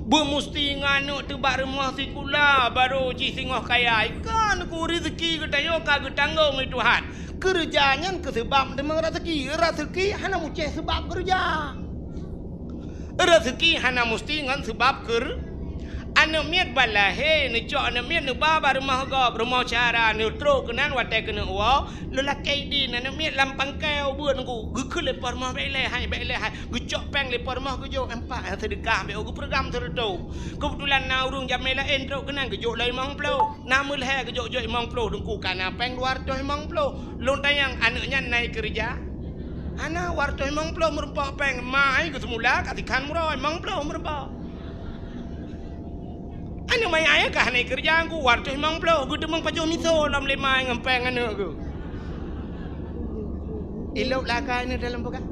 Beumusti ngon aneuk teuh bak rumoh sikula, barô jih singoh kaya. Ikan ku rezeki geutanyoe ka geutanggong lé Tuhan. Keureuja nyan keu seubab teuma raseuki. Raseuki hana mucéh seubab keureuja. Raseuki hana musti ngon seubab keur-, aneuk miet ban lahé, neucok aneuk miet neuba bak rumoh gob, rumoh syedara, neutrok keunan watée keuneuk woe, lôn lakée idin, aneuk miet lam pangkai ubeuet ngku, geukheun lé po rumoh bèk ilée hai, bèk ilée hai. Geucok péng lé po rumoh geujok empat, seudeukah bèk geupeureugram seureutôh. Keubeutulan na ureuëng jamé laén trok keunan geujok lom limong ploh. Na meulhèe geujok-jok limong ploh, teungku ka na péng dua reutôh limong ploh. Lôn tanyong aneuk nyan na keureuja? Hana, dua reutôh limong ploh meureumpok péng. Ma ai geuseumula ka sikhan meuroe limong ploh meureumpok. Aneuk manyak ayah ka hana keureuja ngku, dua reutôh limong ploh, geuteumeung pajoh miseue lom lé ma ai ngon péng aneuk geuh. Ilok lakée aneuk dalam peugah.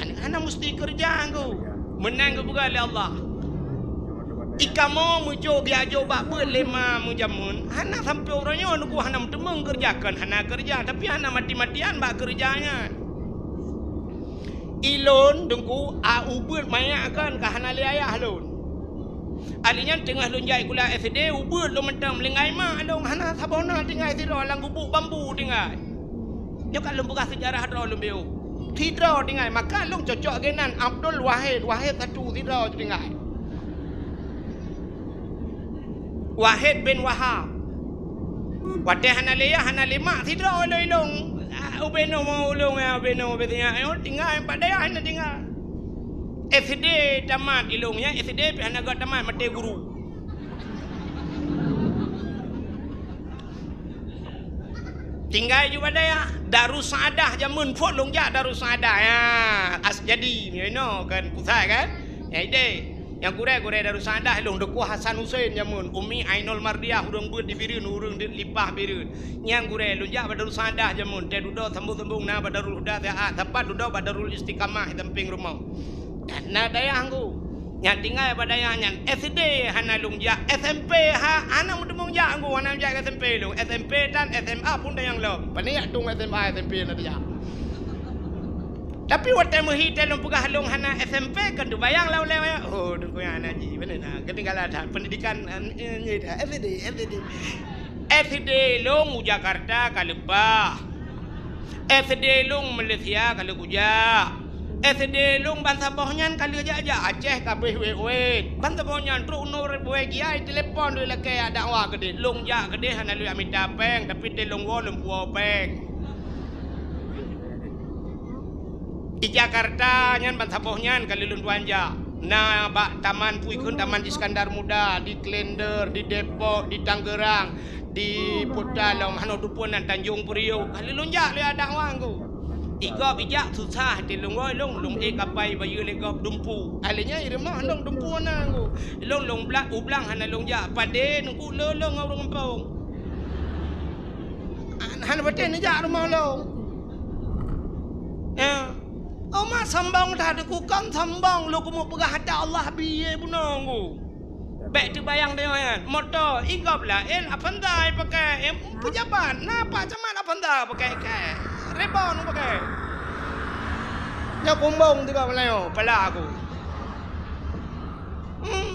Aneuk hana musti keureuja ngku. Meunan geupeugah lé Allah. Ikamoe meujok geujok bak beuet lé ma meujameun, hana sampoe uroe nyoe teungku hana meuteumeung keureuja, kon hana keureuja, tapi hana mati-matian bak keureuja nyan. Ilôn teungku, a, ubeuet manyak kon ka hana lé ayah lôn. Ahli nyan teungoh lôn jak sikula S D, ubeuet lôn mantong, meulinggai mak lôn, hana saboh na tinggai sidroe lam gubuk bambu tinggai. Nyoe ka lôn peugah seujarah droe lôn biôh. Sidroe tinggai, maka lôn cocok geunan Abdul Wahid, Wahid satu sidroe tinggai. Wahid bin Wahab. Watée hana lé yah, hana lé mak, sidroe ilôn-ilôn. Ah, ubé noe mo ulôn, ya, ubé noe, ubé sinyak, nyoe tinggai, pat dayah hana tinggai. S D tamat ilôn, ya, S D pih hana gét tamat, maté guru. Tinggai ju bak dayah, Darussaaddah jameun phon lôn jak Darussaaddah. Ya, as jadi, you know, kan pusat kan? Ya, ide. Nyang gurée-gurée Darussaaddah lôn Teungku Hasan Husein jameun, Umi Ainul Mardiah ureuëng beuet di Bireuen, ureuëng di Lipah Bireuen. Nyang gurée lôn jak bak Darussaaddah jameun, teuh dudoe sambung-sambung na bak Darul Huda, teuh sapat dudoe bak Darul Istiqamah di sampéng rumoh. Na dayah ngku. Nyang tinggai bak dayah nyan S D hana lôn jak, S M P ha, hana meuteumeung jak ngku, hana jak S M P lôn. S M P dan S M A pun dayang lom. Pane jak tueng S M A S M P na jak. Tapi watée meuhi teuh lôn peugah lôn hana S M P kan teubayang lam ulée, oh, dukung hana ji, beuna na. Keutinggalan that pendidikan, eh, eh, S D, S D. S D lôn u Jakarta ka leupah. S D lôn Malaysia ka lheueh kujak. S D lôn bansaboh nyan ka lheueh jak-jak Aceh ka abéh wét-wét. Bansaboh nyan trok unoe ribèe kiai telepon lé lakèe jak dakwah keudéh. Lôn jak keudéh hana lôn jak mita péng, tapi teuh lôn woe lôn puwoe péng. Di Jakarta nyan bansaboh nyan ka lheueh lôn tuan jak. Na bak taman, peue kheun, Taman Iskandar Muda, di Klender, di Depok, di Tangerang, di Puta Lom, hana teupeue nan Tanjung Priok. Ka lheueh lôn jak lôn jak dakwah nyan. Igob ijak susah, teuh lôn woe lôn, lôn ék kapai bayeue lé gob dumpeue. Akhirnya i rumoh lôn dumpeue na nyan. Lôn, lôn blang, u blang hana lôn jak, padé ngon lôn ngon ureueng gampông. Hana patéh neujak rumoh lôn. Ya. Oma sombong that, kukon sombong lôn keumeung peugah ata Allah biyeu bunoe nyan. Bèk teubayang deungon nyan. Moto, igob laén, Avanza ipakai. Em, pejabat, na Pak Camat Avanza pakai, kèe. Reborn pakai. Nyoe kumbong tiga Melayu, pala aku. Hmm.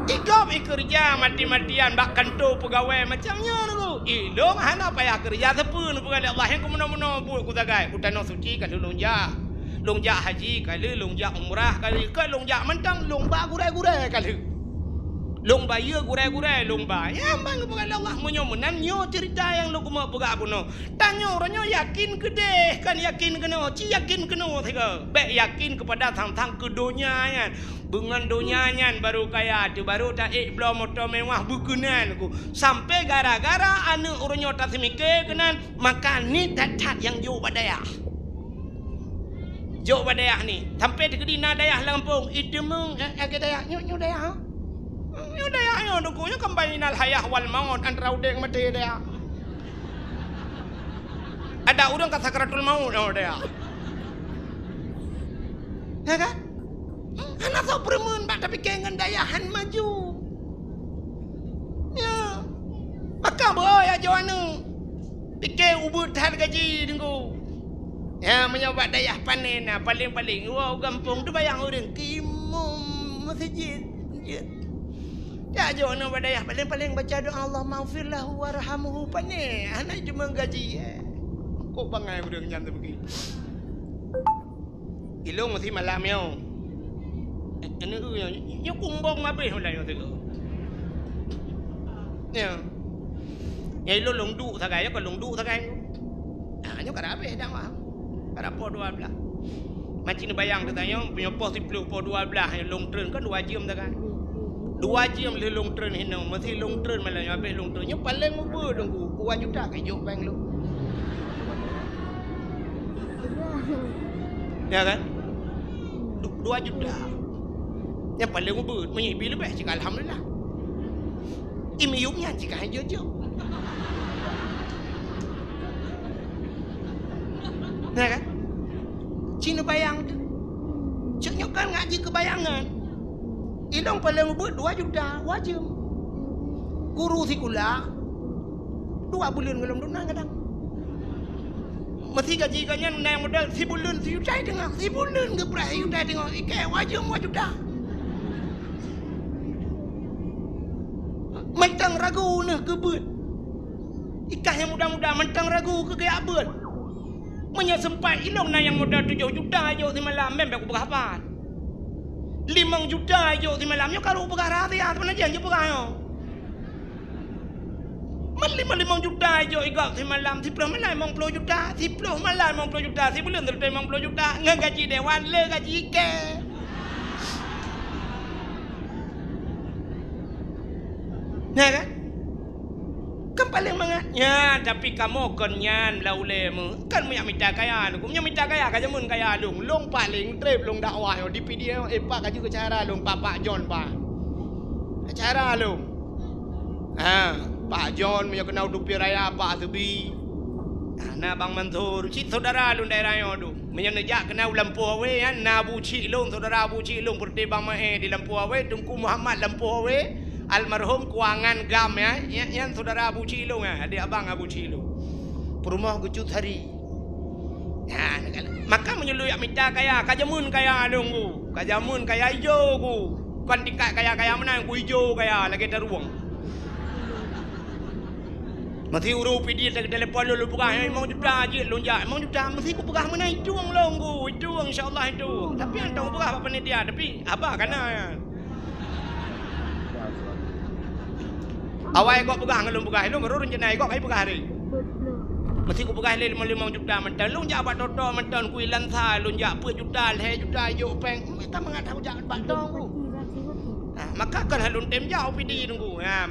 Igob ikeureuja mati-matian bak kantô peugawée macam nyoe nyoe. Ilôn hana payah keureuja sapeue neupeugah lé Allah nyang keumeunö-meunö buet kusagai. U Tanoh Suci ka lheueh lôn jak. Lôn jak haji ka lheueh, lôn jak umrah ka lheueh, ka lôn jak mantong lôn ba gurée-gurée ka lheueh. Lôn bayeue gurée-gurée lôn ba. Nyang ban geupeugah lé Allah meunyoe meunan nyoe ceurita nyang lôn keumeung peugah bunoe. Tanyoe uroe nyoe yakin keudeh, kon yakin keunoe, ci yakin keunoe sigoe. Bèk yakin keupada sang-sang keu donya nyan. Beungon donya nyan barô kaya, teuh barô taék bloe moto mewah beukeunan ku. Sampoe gara-gara aneuk uroe nyoe taseumike keunan, maka ni that-that nyang jok bak dayah. Jok bak dayah ni. Sampoe teukeudi na dayah lam gampông, iteumeung, eh, eh, keu dayah, nyoe, nyoe dayah, ha? Nyoe dayah nyoe, Teungku, nyoe kan bainal hayah wal maut, antara udeb ngon maté dayah. Ada ureueng ka sakratul maut nyoe dayah. Ya kan? Hana soe peureumeun bak tapike ngon dayah han maju. Ya. Maka beuo ya jok aneuk. Pike ubit that gaji Teungku. Ya, meunyoe bak dayah panen na, paléng-paléng woe u gampông teubayang ureueng keu imum meuseujid. Jeuet. Jak jok aneuk bak dayah, paléng-paléng baca doa, "Allahummaghfir lahu warhamhu," pané, hana jiteumeung gaji, eh. Kok bangai ureueng nyan teubeugi. Ilôn meusi malam nyoe. Eh, aneuk nyoe, nyoe kumbong mabéh ulôn nyoe teuk. Nyoe. Nyoe ilôn lôn duek sagai, nyoe kon lôn duek sagai. Ah, nyoe ka habéh dakwah. Ka poh dua blaih. Maci neubayang geutanyoe, meunyoe poh siplôh, poh dua blaih, nyoe lôn treun kan dua jeuem dah kan. Dua jeuem lheueh lôn treun hinoe, meusi lôn treun malam nyoe habéh lôn treun. Nyoe paléng ubit Teungku, dua juta ka jok bank lôn. Ya kan? Du-, dua juta. Nyan paléng ubit, meunyoe ibi leubeh cit alhamdulillah. Imiyup nyan cit ka jok-jok. Nah kan? Ci neubayang teuh. Cok nyoe kan ngaji keubayangan. Ilôn paléng ubit dua juta, wajéb. Guru sikula dua buleuen gohlom dum na kadang. Meusi gaji geuh nyan na nyang modal sibuleuen sijuta teungoh, sibuleuen geupreh sijuta teungoh, ikei wajéb dua juta. Mantong ragu neuh keu beuet. Ikah nyang muda-muda mantong ragu keu geujak beuet. Meunyoe seumpat ilôn na nyang modal tujoh juta jok simalam, meunan bèk kupeugah pat. Limong juta jok simalam, nyoe ka lheueh peugah rahsia, sebenarnya jih peugah nyoe. Man limong, limong juta jok igob simalam, siplôh malam limong ploh juta, siplôh malam limong ploh juta, sibuleuen sireutôh limong ploh juta, ngon gaji dewan, le gaji ikei. Nyan kan? Kan paléng mangat nyan, tapi kamoe kon nyan lam ulèe meu-, kan meunyak mita kaya lôn. Meunyak mita kaya ka jameun kaya lôn. Lôn paléng trép lôn dakwah nyoe di P D N, eh, Pak, ka jeuet keu cara lôn, Pak, Pak John, Pak. Cara lôn. Ha, Pak John meunyoe keunong tupi raya, Pak Subi. Ha, na Bang Mansur, cit syedara lôn daerah nyoe dum. Meunyoe neujak keunan u lampôh awé nyan, na buci lôn, syedara buci lôn, peureuté Bang Maé di lampôh awé, Teungku Muhammad lampôh awé, almarhum Kuangan Gam, ya, ya, nyan syedara buci lôn, ya, adék abang buci lôn. Peurumoh Geuchut Sari. Ya, maka meunyoe lôn jak mita kaya, ka jameun kaya lôn ku, ka jameun kaya ijo ku. Kon tingkat kaya-kaya meunan ku, ijo kaya lagèe tarueng. Meusi ureuëng U P D te-, telepon lôn, lôn peugah, "Eh, limong juta jeuet lôn jak." "Limong juta?" "Meusi kupeugah meunan, itueng lôn, Gu, itueng, insya Allah itueng." Tapi hantom peugah bak panitia, tapi haba ka na nyan. Awai gob peugah ngon lôn peugah, lôn baru rencana gob kai peugah hari. Meusi kupeugah lé limong, limong juta mantong, lôn jak bak Toto mantong, kui lansa lôn jak peuet juta, lhée juta ijok péng. Mita mangat hana jak bak Toto. Ha, maka kon lôn tem jak U P D nunggu. Ha,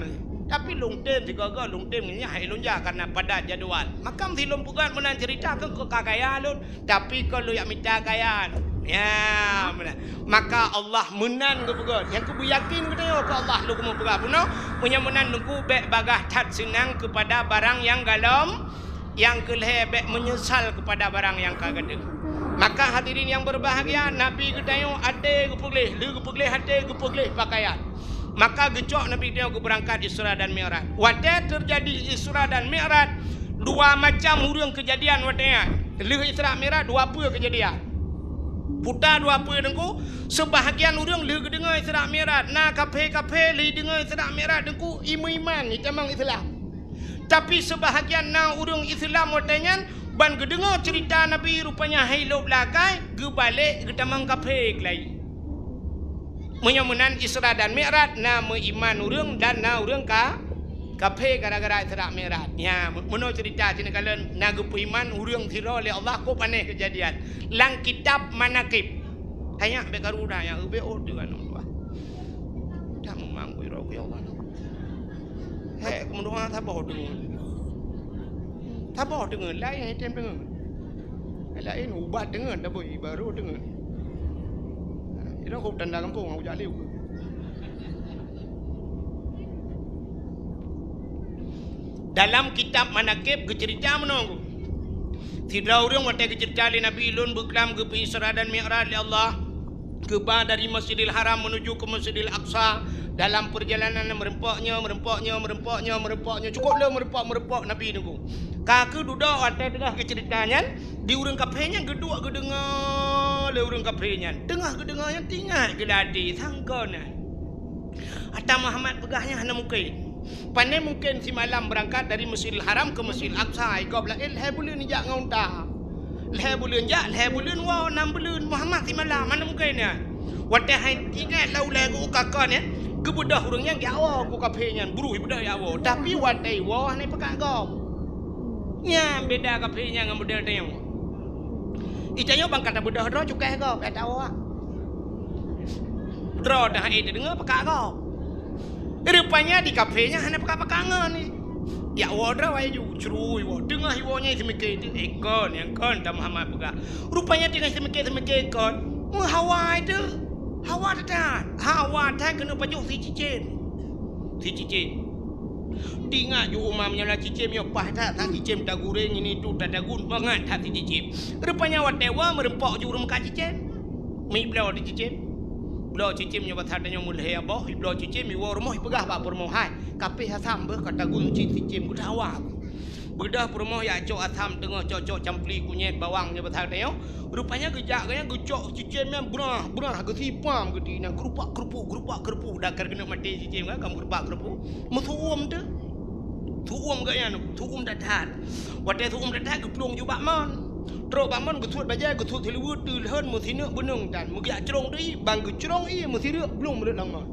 tapi lôn tem sigoe-goe, lôn tem nyan hai lôn jak karena padat jadwal. Maka meusi lôn peugah meunan cerita kon keu ka kaya lôn, tapi kon lôn jak mita kaya. Ya, meunan. Maka Allah meunan geupeugah. Nyang keu beuyakin geutanyoe keu Allah lôn keumeung peugah bunoe, meunyoe meunan nunggu bék bagaih that seunang keupada barang nyang galom, nyang keu lhée bék meunyeusal keupada barang nyang ka gadeuh. Maka hadirin nyang berbahagia, Nabi geutanyoe até geupeugleh, lheueh geupeugleh até geupeugleh pakaian. Maka geucok Nabi geutanyoe geubeurangkat Isra dan Mi'raj. Watée teujadi Isra dan Mi'raj, dua macam ureuëng keujadian watée nyan. Lheueh Isra Mi'raj dua peue keujadian. Puta dua peue teungku, seubahagian ureuëng lheueh geudeungoe Isra Mi'raj, na kaphé-kaphé lheueh deungoe Isra Mi'raj teungku, imeuiman, itamong Islam. Tapi seubahagian na ureuëng Islam watée nyan ban geudeungoe ceurita Nabi, rupanya hai lôb lakai geubalek geutamong kaphé keulayi. Meunyoe meunan Isra dan Mi'raj na meuiman ureuëng dan na ureuëng ka kaphé gara-gara Isra Mi'raj. Nya, meunoe ceurita sinoe kalon na geupeuiman ureuëng sidroe lé Allah kok panéh keujadian. Lam kitab Manaqib. Hai nyak bék karu dah nyak ubé oh tu kan Allah. Dah memang kuyroe ya Allah. Hek, keumudoan saboh deungon. Saboh deungon, laén hai tem deungon. Laén ubat deungon, tapi baru deungon. Ina kok tanda kampung aku jak liu. Dalam kitab Manaqib geuceurita meunoe. Sidroe ureuëng watée geuceurita lé Nabi, lôn beuklam geupeu Isra dan Mi'raj lé Allah. Geuba dari Masjidil Haram menuju ke Masjidil Aqsa. Dalam perjalanan meureumpok nyoe, meureumpok nyoe, meureumpok nyoe, meureumpok nyoe, cukôp le meureumpok-meureumpok Nabi nunggu. Ka keuh dudoe watée teungoh geuceurita nyan, di ureuëng kaphé nyan geuduek geudeungoe lé ureuëng kaphé nyan. Teungoh geudeungoe nyan teuingat geuh lam até, sangka na. Ata Muhammad peugah nyan hana mungken. Pane mungken simalam beurangkat dari Masjidil Haram ke Masjidil Aqsa, i gob laén lhée buleuen jak ngon unta. Lhée buleuen jak, lhée buleuen woe, nam buleuen. Muhammad simalam, hana mungken nyan. Watée hai ingat lam ulée geuh ka kon nyan, geubeudôh ureuëng nyan jak woe keu kaphé nyan, bru ibeudôh jak woe. Tapi watée woe hana ipeugah gob. Nyan beda kaphé nyan ngon model tanyoe. Itanyoe ban ka tabeudôh droe cukai gob, eh, tawoe. Droe dah hai teudeungoe peugah gob. Rupanya di kaphé nyan hana peugah-peugah ngon ni. Jak woe droe wai ju, cru iwoe. Teungoh iwoe nyan seumiké tu, eh, kon, nyang kon ata Muhammad peugah. Rupanya teungoh seumiké-seumiké kon, meuhawa itu. Hawa that. Hawa that keuneuk pajoh si cicém. Si cicém. Teuingat ju uma meunyoe na cicém nyoe paih that, that cicém tagureng ini tu tatagun bangat that si cicém. Rupanya watée woe meureumpok ju ureuëng meukat cicém. Mibloe di cicém. Bloe cicém nyoe basa tanyoe meulhée aboh, ibloe cicém iwoe rumoh ipeugah bak peurumoh, "Hai, kapéh asam beuh ka tagun cit cicém geudawa." Beudôh peurumoh jak cok asam teungoh cok-cok campli kunyét bawang nyoe basa tanyoe. Rupanya geujak geuh nyan geucok cicém nyan brah, brah geusipam geuti na geurupak-geurupuk, geurupak-geurupuk, dakar keuneuk maté cicém kan, ka meurupak-geurupuk. Meusu'uem teuh. Su'uem geuh nyan, su'uem that-that. Watée su'uem that-that geuplueng ju bak mon. Trok bak mon geusuet bajée, geusuet siluweue, teulhon meusineuk beuneueng tan. Meugeucrong deui, ban geucrong ié meusireuk blong meureuet lam mon.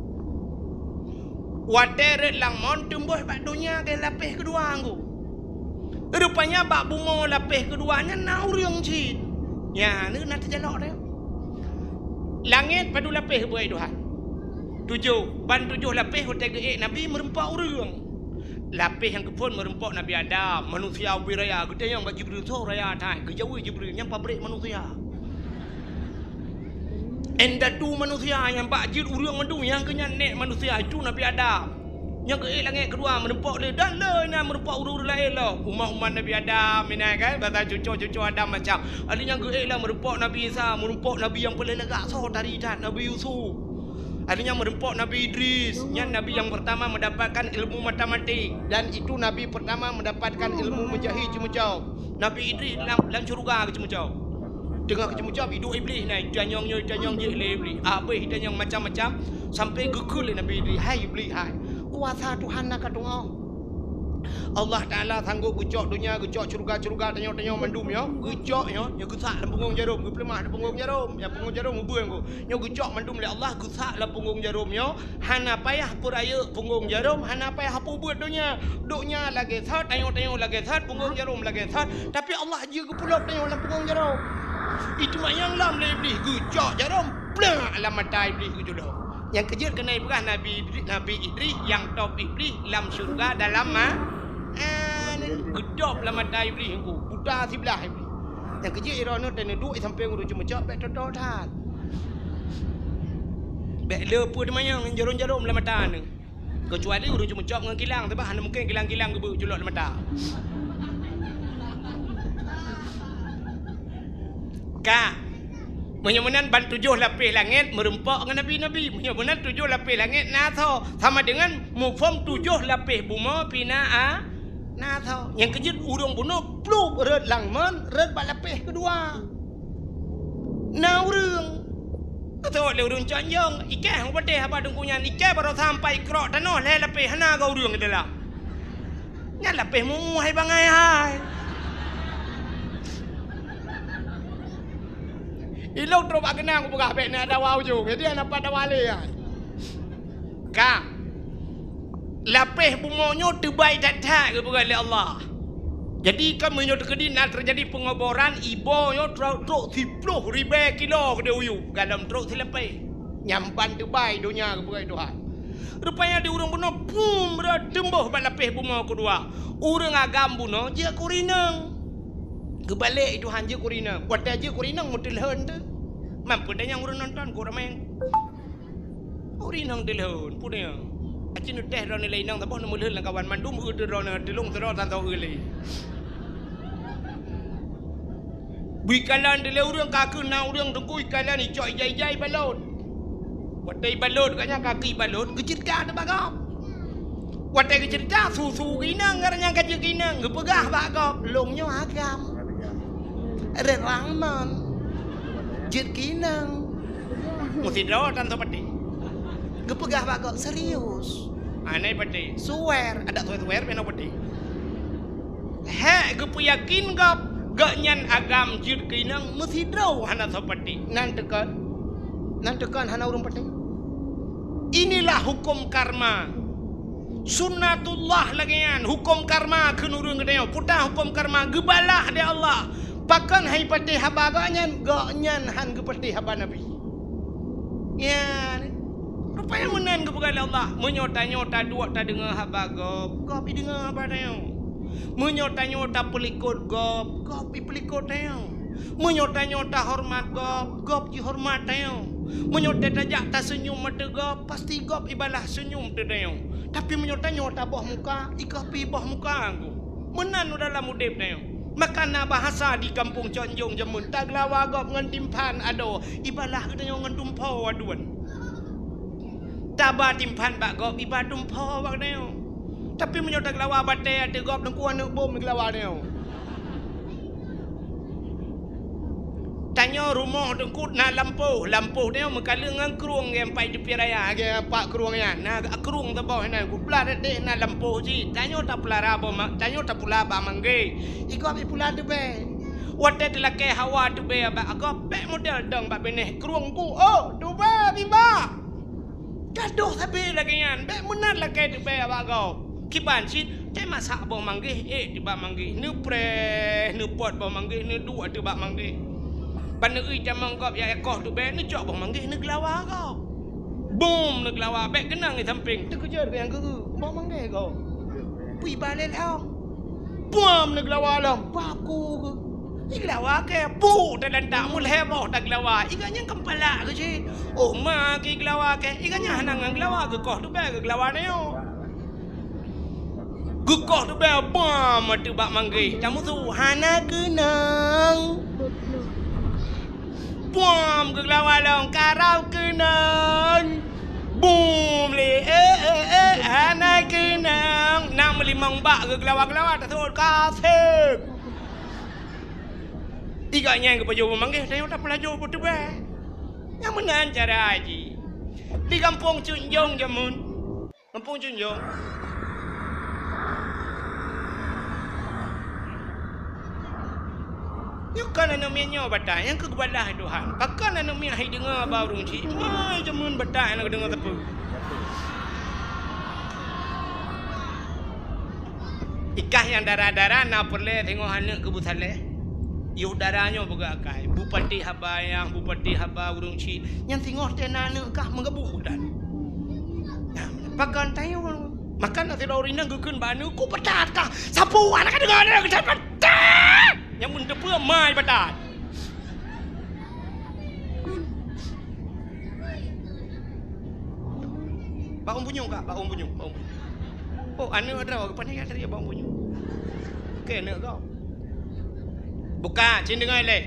Watée rhot lam mon teumbôh bak donya geuh lapéh keudua ngon. Rupanya bak bumoe lapéh keudua nyan na ureuëng cit. Nyan na teujalok teuh. Langét padub lapéh beuet Tuhan? Tujoh. Ban tujoh lapéh watée geuék Nabi meureumpok ureuëng. Lapéh nyang keuphon meureumpok Nabi Adam, manusia ubé raya, geutanyong bak Jibril, soe raya that, geujaweub Jibril, nyan pabrék manusia. Indatu manusia nyang bak jeuet ureuëng mandum nyang keu nyan nék manusia, itu Nabi Adam. Nyang geuék langét keudua meureumpok lé dan lé inan meureumpok ureuëng laén lom. Umat-umat Nabi Adam inan kan, basa cuco-cuco Adam macam. Ada nyang geuék lom meureumpok Nabi Isa, meureumpok Nabi nyang paléng lagak soe tari that, Nabi Yusuf. Ada nyang meureumpok Nabi Idris, nyan nabi nyang pertama mendapatkan ilmu matematik dan itu nabi pertama mendapatkan ilmu menjahit ceumeucom. Nabi Idris lam, lam syeuruga geuceumeucom. Teungoh geuceumeucom, iduek Iblih na, itanyong nyoe, itanyong jih lé Iblih. Abéh itanyong macam-macam, sampai geukheun lé Nabi Idris, "Hai Iblih, hai, kuasa Tuhan na ka teungoh." Allah Taala sanggob geucok donya, geucok syeuruga-syeuruga tanyoe-tanyoe mandum nyoe, geucok nyoe, nyoe geusak lam punggong jarôm, geupeuleumah lam punggong jarôm, nyang punggong jarôm ubeueng ku. Nyoe geucok mandum lé Allah, geusak lam punggong jarôm nyoe, hana payah peurayeuk punggong jarôm, hana payah peubeuet donya. Donya lagèe that, tanyoe-tanyoe lagèe that, punggong jarôm lagèe that, tapi Allah jeuet geupeulop tanyoe lam punggong jarôm. Itu mak nyang lom lé Iblih, geucok jarôm, plak lam mata Iblih geuculok. Nyang keujeuet keuneuk peugah Nabi Idri-, Nabi Idris nyang top Iblih lam syeuruga dalam ma-, eh, geudop lam mata Iblih engku, buta siblah Iblih. Nyang keujeuet droeneuh teuneuk duek sampéng ureueng ceumeucok bèk toto that. Bèk le peue teumanyong jarôm-jarôm lam mata neuh. Keucuali ureueng ceumeucok ngon kilang, sabab hana mungken kilang-kilang geubeuet culok lam mata. Ka. Meunyoe meunan ban tujoh lapéh langét meurumpok ngon nabi-nabi. Meunyoe meunan tujoh lapéh langét na tho, sama deungon muphom tujoh lapéh bumoe pih na a-, na tho. Nyang keujeuet ureueng bunoe pluek rhot lam mon, rhot bak lapéh keudua. Na ureueng. Geuteuôt lé ureueng cok nyong, ikèe hana patéh haba teungku nyan, ikèe baroesa sampai krok tanoh lhèe lapéh hana geu ureueng di dalam. Nyan lapéh mu hai bangai hai. Ilôn trok bak keunong kupeugah bèk na dawa ujông, jadi hana pat dawa lé hai. Ka. Lapéh bumoe nyoe teubai that-that geupeugah lé Allah. Jadi kan meunyoe teukeudi na teujadi peungoboran, iba nyoe trok, trok siploh ribèe kilo keudéh u yup, galom trok silapéh. Nyan ban teubai donya geupeugah Tuhan. Rupanya di ureueng bunoe bum rot teumbôh bak lapéh bumoe keudua. Ureueng agam bunoe jeuet keu ureueng inong. Geubalek Tuhan jeuet keu ureueng inong. Watèe jeuet keu ureueng inong meuteulhon teuh. Mampu tanyong ureueng nonton keu ramé. Ureueng inong teulhon, peue nyan? Aci neuteh droeneuh lé inong saboh neumeulhon lam kawan mandum eu teu droeneuh teulông sidroe tantoe eu lé. Bui kalon dilèe ureueng ka keuh na ureueng teungku ikalon icok ija-ija ibalot. Watèe ibalot gobnyan ka keuh ibalot geuceurita teuh bak gob. Watèe geuceurita su-su keu inong, gobnyan ka jeuet keu inong geupeugah bak gob, lôn nyoe agam. Rerang mon. Jeuet keu inong. Meusidroe tan soe patéh. Geupeugah bak gob serius. Anai patéh. Suwer, adak suwer-suwer pih na patéh. Hék geupeuyakin gob, gobnyan agam jeuet keu inong meusidroe hana soe patéh. Nan teukon. Nan teukon hana ureueng patéh. Inilah hukum karma. Sunnatullah lagèe nyan, hukum karma kheun ureueng geutanyoe. Peue ta hukum karma geubalah lé Allah. Pakon han ipatéh haba gobnyan, gobnyan han geupatéh haba Nabi. Nyan. Rupanya meunan geupeugah lé Allah. Meunyoe tanyoe taduek tadeungoe haba gob, gob ideungoe haba tanyoe. Meunyoe tanyoe tapeulikot gob, gob ipeulikot tanyoe. Meunyoe tanyoe tahoreumat gob, gob jihoreumat tanyoe. Meunyoe ta-, tajak taseunyum ateueh gob, pasti gob ibalah seunyum ateueh tanyoe. Tapi meunyoe tanyoe taboh muka, i gob pih boh muka geuh. Meunan u dalam udép tanyoe. Maka na bahasa di gampông Cot Njong jameun, tageulawa gob ngon timphan adoe, ibalah geutanyoe ngon dumpo aduen. Taba timphan bak gob, iba dumpo bak geutanyoe. Tapi meunyoe tageulawa batèe ateueh gob, teungku aneuk bom geulawa tanyoe. Tanyoe rumoh teungku na lampôh, lampôh tanyoe meukaleueng ngon krueng nyang pat teupie raya, nyang pat krueng nyan. Na krueng saboh nyan, gublah teuk na lampôh jih. Tanyoe tapeulara boh ma-, tanyoe tapula bak manggèh. I gob ipula teubèe. Watèe teulakèe hawa teubèe bak gob, bèk model dong bak binéh krueng ku, "Oh, teubèe tiba!" Gadoh sabe lagèe nyan, bèk meunan lakèe teubèe bak gob. Kiban cit, teumasak boh manggèh, ék teubak manggèh, neupreh, neupot boh manggèh, neuduek teubak manggèh. Ban neuié tamong gob jak koh teubèe, neucok boh manggèh, neugeulawa gob. Bom neugeulawa, bèk keunong di sampéng, teukeujot nyang geu-eu, boh manggèh gob. Pui balèe lom. Bom neugeulawa lom, paku geuh. Igeulawa kèe, pu teulantak meulhèe boh tageulawa. Iga nyang keupala geuh cit. Oh ma keu igeulawa kèe, iga nyang hana ngon geulawa geukoh teubèe geugeulawa nyoe. Geukoh teubèe bom ateueh bak manggèh. Tamusu hana keunong. Bom geugeulawa lom karab keunong. Bom lé, eh, eh, eh, hana keunong. Na meulimong bak geugeulawa-geulawa tasot kaseb. Iga nyang geupajoh beumanggèh, tanyoe tapeupajoh beuteubèe. Nyang meunan cara jih. Di gampông Cunjong jameun. Gampông Cunjong. Nyoe kon aneuk miet nyoe batai, nyang keu geubalah Tuhan. Pakon aneuk miet hai deungoe haba ureueng chik? Mai jameun batai hana geudeungoe sapeue. Ikah nyang dara-dara na peureulée singoh aneuk keu beusaleh. Yoh dara nyoe peugah akai, bupati haba nyang, bupati haba ureueng chik. Nyang singoh teuh na aneuk kah meugabu udan. Nah, pakon tanyoe. Maka na sidroe ureueng inong geukheun bak aneuk, "Ku peutat kah? Sapeue aneuk ka deungoe aneuk keu peutat?" Nyang meuteupeue mai batat. Bak ôn punyueng kak, bak ôn punyueng, bak ôn punyueng. Oh, aneuk droe, geupanéh tadi bak ôn punyueng. Oke, aneuk kau. Buka, cin deungoe lé.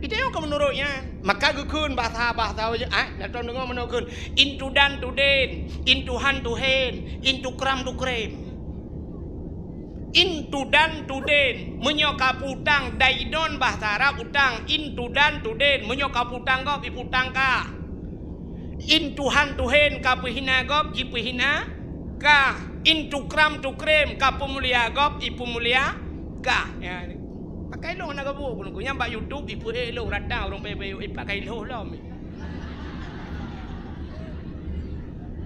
Itu yang kau menurutnya. Maka geukheun bahasa-bahasa aja, ah, na tom deungoe meunoe kheun. Intudan tuden, intuhan tuhen, intukram tukrem. Intudan tuden, meunyoe ka putang, daidon bahasa Arab utang, intudan tuden, meunyoe ka putang gob, iputang kah. Intuhan tuhen ka peuhina gob, jipeuhina kah. Intukram tukrem ka peumulia gob, ipeumulia kah. Ya, pakai lôn hana gabuek pun, nyang bak YouTube ipeuék lôn rata ureueng bayeue-bayeue, ipakai lôn lom.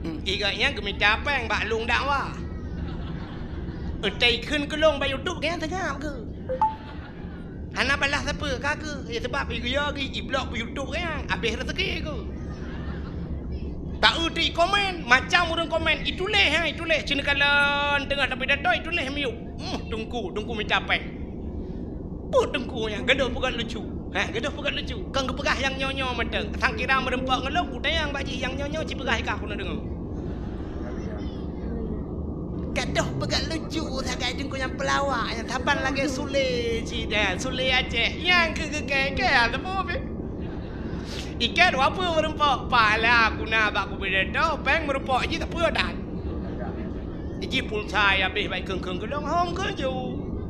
Hmm, i gobnyan geumita péng bak lôn dakwah. Eutai kheun keu lôn bak YouTube, gobnyan seungab keu. Hana balah sapeue ka keu. Ya, sabab i geuyue geuh iblok bak YouTube gobnyan, habéh raseuki keu. Taeu ti komen, macam ureueng komen, ituléh, ha, ituléh. Cen kalon teungoh tapidato, ituléh miyueb. Hmm, teungku, teungku mita péng. Peue teungku nyan, gadôh peugah lucu. Ha, gadôh peugah lucu. Kon geupeugah nyang nyoe-nyoe mantong. Sang kira meureumpok ngon lôn, kutanyong bak jih nyang nyoe-nyoe ci peugah i kah keuneuk deungoe. Gadôh peugah lucu sagai teungku nyang peulawak, nyang saban lagèe Sule cit, eh, Sule Aceh. Nyang keu geukèe-kèe, ah, teupeu pih. Ikèe dua peue meureumpok, pala guna bak kupidato, péng meureumpok jih teupeu dan. Iji pulsa ya habéh bak kheun-kheun keu lôn, hom keu ju.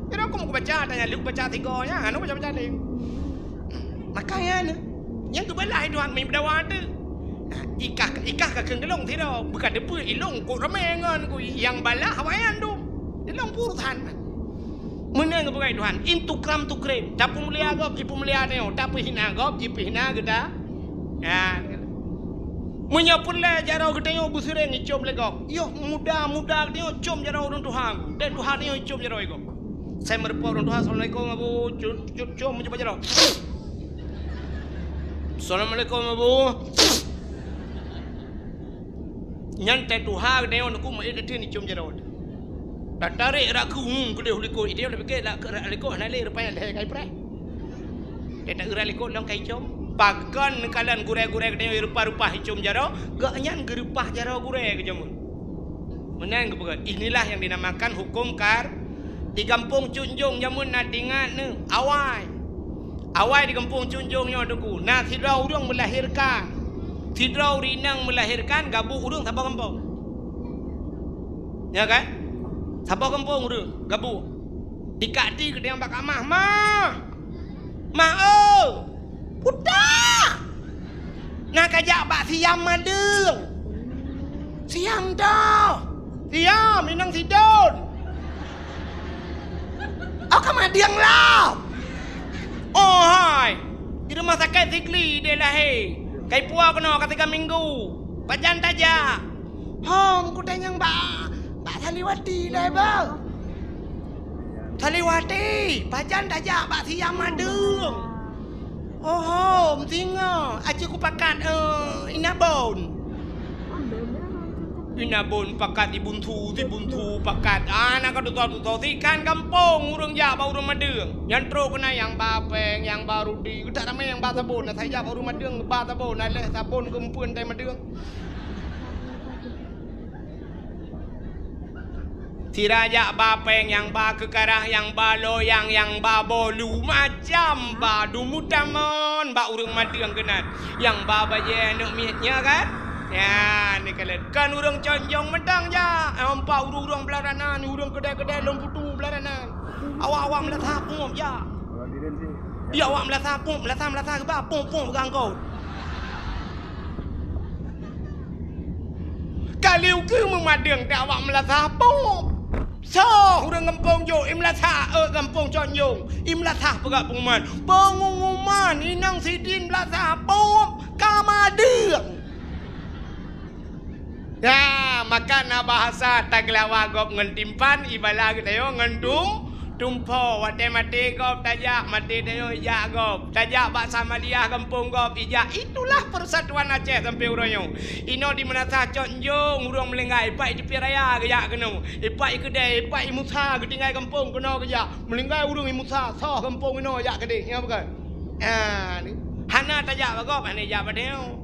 Kira aku mau baca, tanya lu baca tiga nya, anu baca-baca deh. Makanya ni, nyang keubalai Tuhan mi beudawa tu. Ikah, ikah ka kheun keu lôn sidroe, bukan depe ilong kok ramé ngon ku yang balah awaknyan tu. Ilong pur Tuhan. Meunan geupeugah Tuhan, intukram tukrem, tapeumulia gob, ipeumulia tanyoe, tapeuhina gob, ipeuhina geuta. Ya. Meunyoe peureulèe jaroe geutanyoe beusiréng icom lé gob, yoh muda-muda geutanyoe com jaroe ureueng tuha, dek tuha tanyoe icom jaroe gob. Saya meureumpok ureueng tuha, "Assalamualaikum, Abu." Cut, cut, com, cuba jaroe. "Assalamualaikum, Abu." Nyan teuh tuha geutanyoe nungku meuék geutanyoe icom jaroe. Tatarek rak keu, hmm, keudeh likot. Idéh lé pike rak keu rak likot hana lé rupanya lhèe kai preh. Teuta rak likot lom kai com. Pakon neukalon gurèe-gurèe geutanyoe rupa-rupa icom jaroe, gobnyan geureupah jaroe gurèe geujameun. Meunan geupeugah, inilah yang dinamakan hukum kar-, di gampông Cut Njong jameun na teuingat neuh, awai. Awai di gampông Cut Njong nyoe teungku, na sidroe ureueng meulahirkan. Sidroe ureueng inong meulahirkan, gabuek ureueng saboh gampông. Ya kan? Saboh gampông ureueng gabuek. Dikak di geutanyoe bak kamah, "Mah! Mah, oh! Puta!" Na kajak bak Siam Madeueng. Siam toh. Siam, inong sidon. Oh, ka Madeueng lom. Oh, hai. Di rumah sakit Sigli dia lahir. Kai puak keunoe ka tiga minggu. Pajan tajak. Hom, kutanyong bak, bak Saliwati dai, beuh. Saliwati, pajan tajak bak Siam Madeueng. Oh, hom, singoh, aci kupakat, eh, Inabon. Inabon pakat Ibuntu, Ibuntu pakat. Anak ka tutoe-tutoe, sikan gampông ureueng jak bak ureueng Madeueng. Nyan trok keunan nyang ba péng, nyang ba rudi, geutak ramé nyang ba sabon. Asai jak bak ureueng Madeueng ba sabon, aleh sabon geumpeuen tai Madeueng. Sira jak ba péng, nyang ba keukarah, nyang ba loyang, nyang ba bolu, macam ba dumut tamon bak ureueng Madeueng keunan. Nyang ba bajèe aneuk miet nyan kan? Nyan, neukalon. Kon ureueng Cut Njong mantong jak. Nampak ureueng-ureueng Beularanan, ureueng keudè-keudè lôn putu Beularanan. Awak-awak meulasah pop jak. Ya, awak meulasah pop, meulasah-meulasah geuba pop-pop gangkot. Kali ukeue meumadeueng teuh awak meulasah pop. Soe ureuëng gampông jok, i meulasah, eh, gampông Cot Njong, i meulasah peugah pengumuman. Pengumuman, inong sidin meulasah, pom, ka madeueng. Ya, maka na bahasa tageulawa gob ngon timpan, ibala geutanyoe ngon tum-, tumpo. Watée maté gob tajak, maté tanyoe ijak gob. Tajak bak Samadiyah gampông gob ijak. Itulah persatuan Aceh sampai uroe nyoe. Inoe di meunasah Cot Njong ureuëng meulinggai, ipak i teupie raya geujak keunoe. Ipak i keudè, ipak i Musa geutinggai gampông keunoe geujak. Meulinggai ureuëng i Musa, soh gampông inoe jak keudeh, nyan bukan? Ah, ni. Hana tajak bak gob, hana jak bak tanyoe.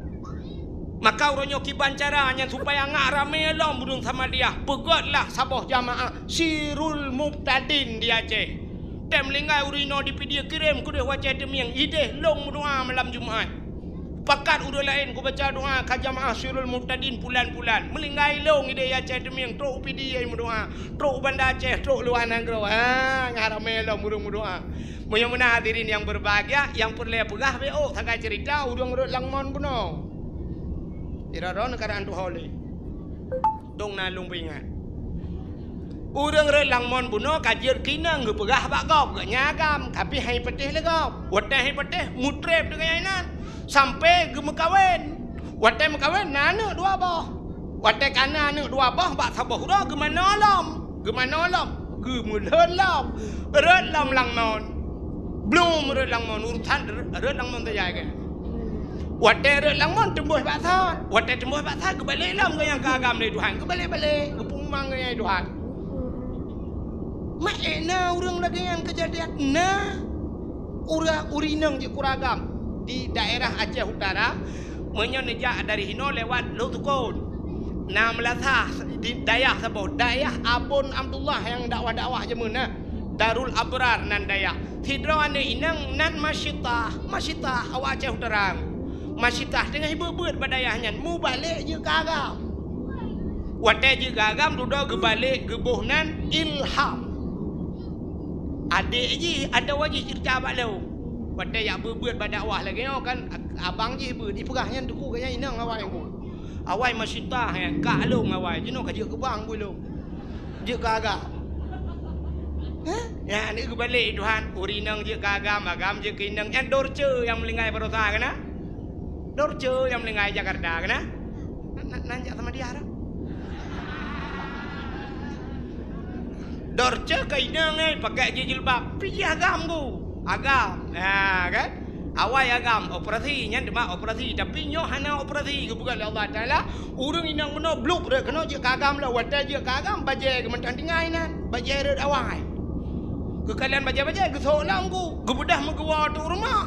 Maka uroe nyoe kiban cara nyan supaya ngak ramé lom ureuëng Samadiyah. Peugötlah saboh jamaah Sirul Mubtadin di Aceh. Tem linggai ureuëng inoe di Pidie kirém keudeh u Aceh Teumieng ideh lôn meudoa malam Jumat. Pakat ureuëng laén kubaca doa ka jamaah Sirul Mubtadin pulan-pulan. Meulinggai lôn ideh Aceh Teumieng trok u Pidie meudoa, trok u Banda Aceh, trok luwa nanggroe. Ha, ngak ramé lom ureuëng meudoa. Meunyoe meunan hadirin nyang berbahagia, nyang peureulée peugah beu oh sagai cerita ureuëng rot lam mon bunoe. Sidroe-droe neukarang tuho lé. Dong na lôn peuingat. Ureuëng rot lam mon bunoe ka jeuet keu inong geupeugah bak gob, geuhnyan agam, tapi hai patéh lé gob. Watée hai patéh, mutreb deungon inan, sampai geumeukawen. Watée meukawen, na aneuëk dua boh. Watée ka na aneuëk dua boh bak saboh uroe geumanoe lom. Geumanoe lom, geumeulhon lom, rot lom lam mon. Blom rot lam mon, urusan rot lam mon tajak kan. Watée rot lam mon teumbôh bak sat, watée teumbôh bak sat geubalek lom geuhnyan keu agam lé Tuhan, geubalek-balek, geupeumang geuhnyan Tuhan. Mak, eh, na ureuëng lagée nyan keujadian na. Ura-, ureuëng inong jeuet keu ureuëng agam di daerah Aceh Utara, meunyoe neujak dari hinoe lewat Lhoksukon. Na meulasah di dayah saboh, dayah Abon Abdullah nyang dakwah-dakwah jameun na. Darul Abrar nan dayah. Sidroe aneuëk inong nan Masyitah, Masyitah awak Aceh Utara. Masyitah teungoh beuet-beuet bak dayah nyan, mubalek jeuet keu agam. Watée jeuet keu agam, dudoe geubalek geuboh nan Ilham. Adék jih atawa jih ceurita bak lôn. Watée jak beuet-beuet bak dakwah lagée nyoe kan, abang jih beuet, jipeugah nyan teungku geuhnyan inong awai ku. Awai Masyitah nyan, kak lôn awai, jinoe ka jeuet keu bang bui lôn. Jeuet keu agam. Hah? Nyan geubalek Tuhan, ureuëng inong jeuet keu agam, agam jeuet keu inong. Nyan Dorce nyang meulinggai baroesa keunan. Dorce nyang meulinggai Jakarta keunan. Nan, nan, nan jak Samadiyah dah. Dorce ka inong, eh, pakai jih jilbab. Pih jih agam ku. Agam. Ha, kan? Awai agam operasi, nyan teuma operasi. Tapi nyoe hana operasi, geupeugah lé Allah Taala. Ureuëng inong bunoe blub rot keunoe jeuet keu agam lom. Watée jeuet keu agam, bajée geuh mantong tinggai nan. Bajée rot awai. Geukalon bajée-bajée, geusok lam ku. Geubeudôh meugeuwoe teuk u rumoh.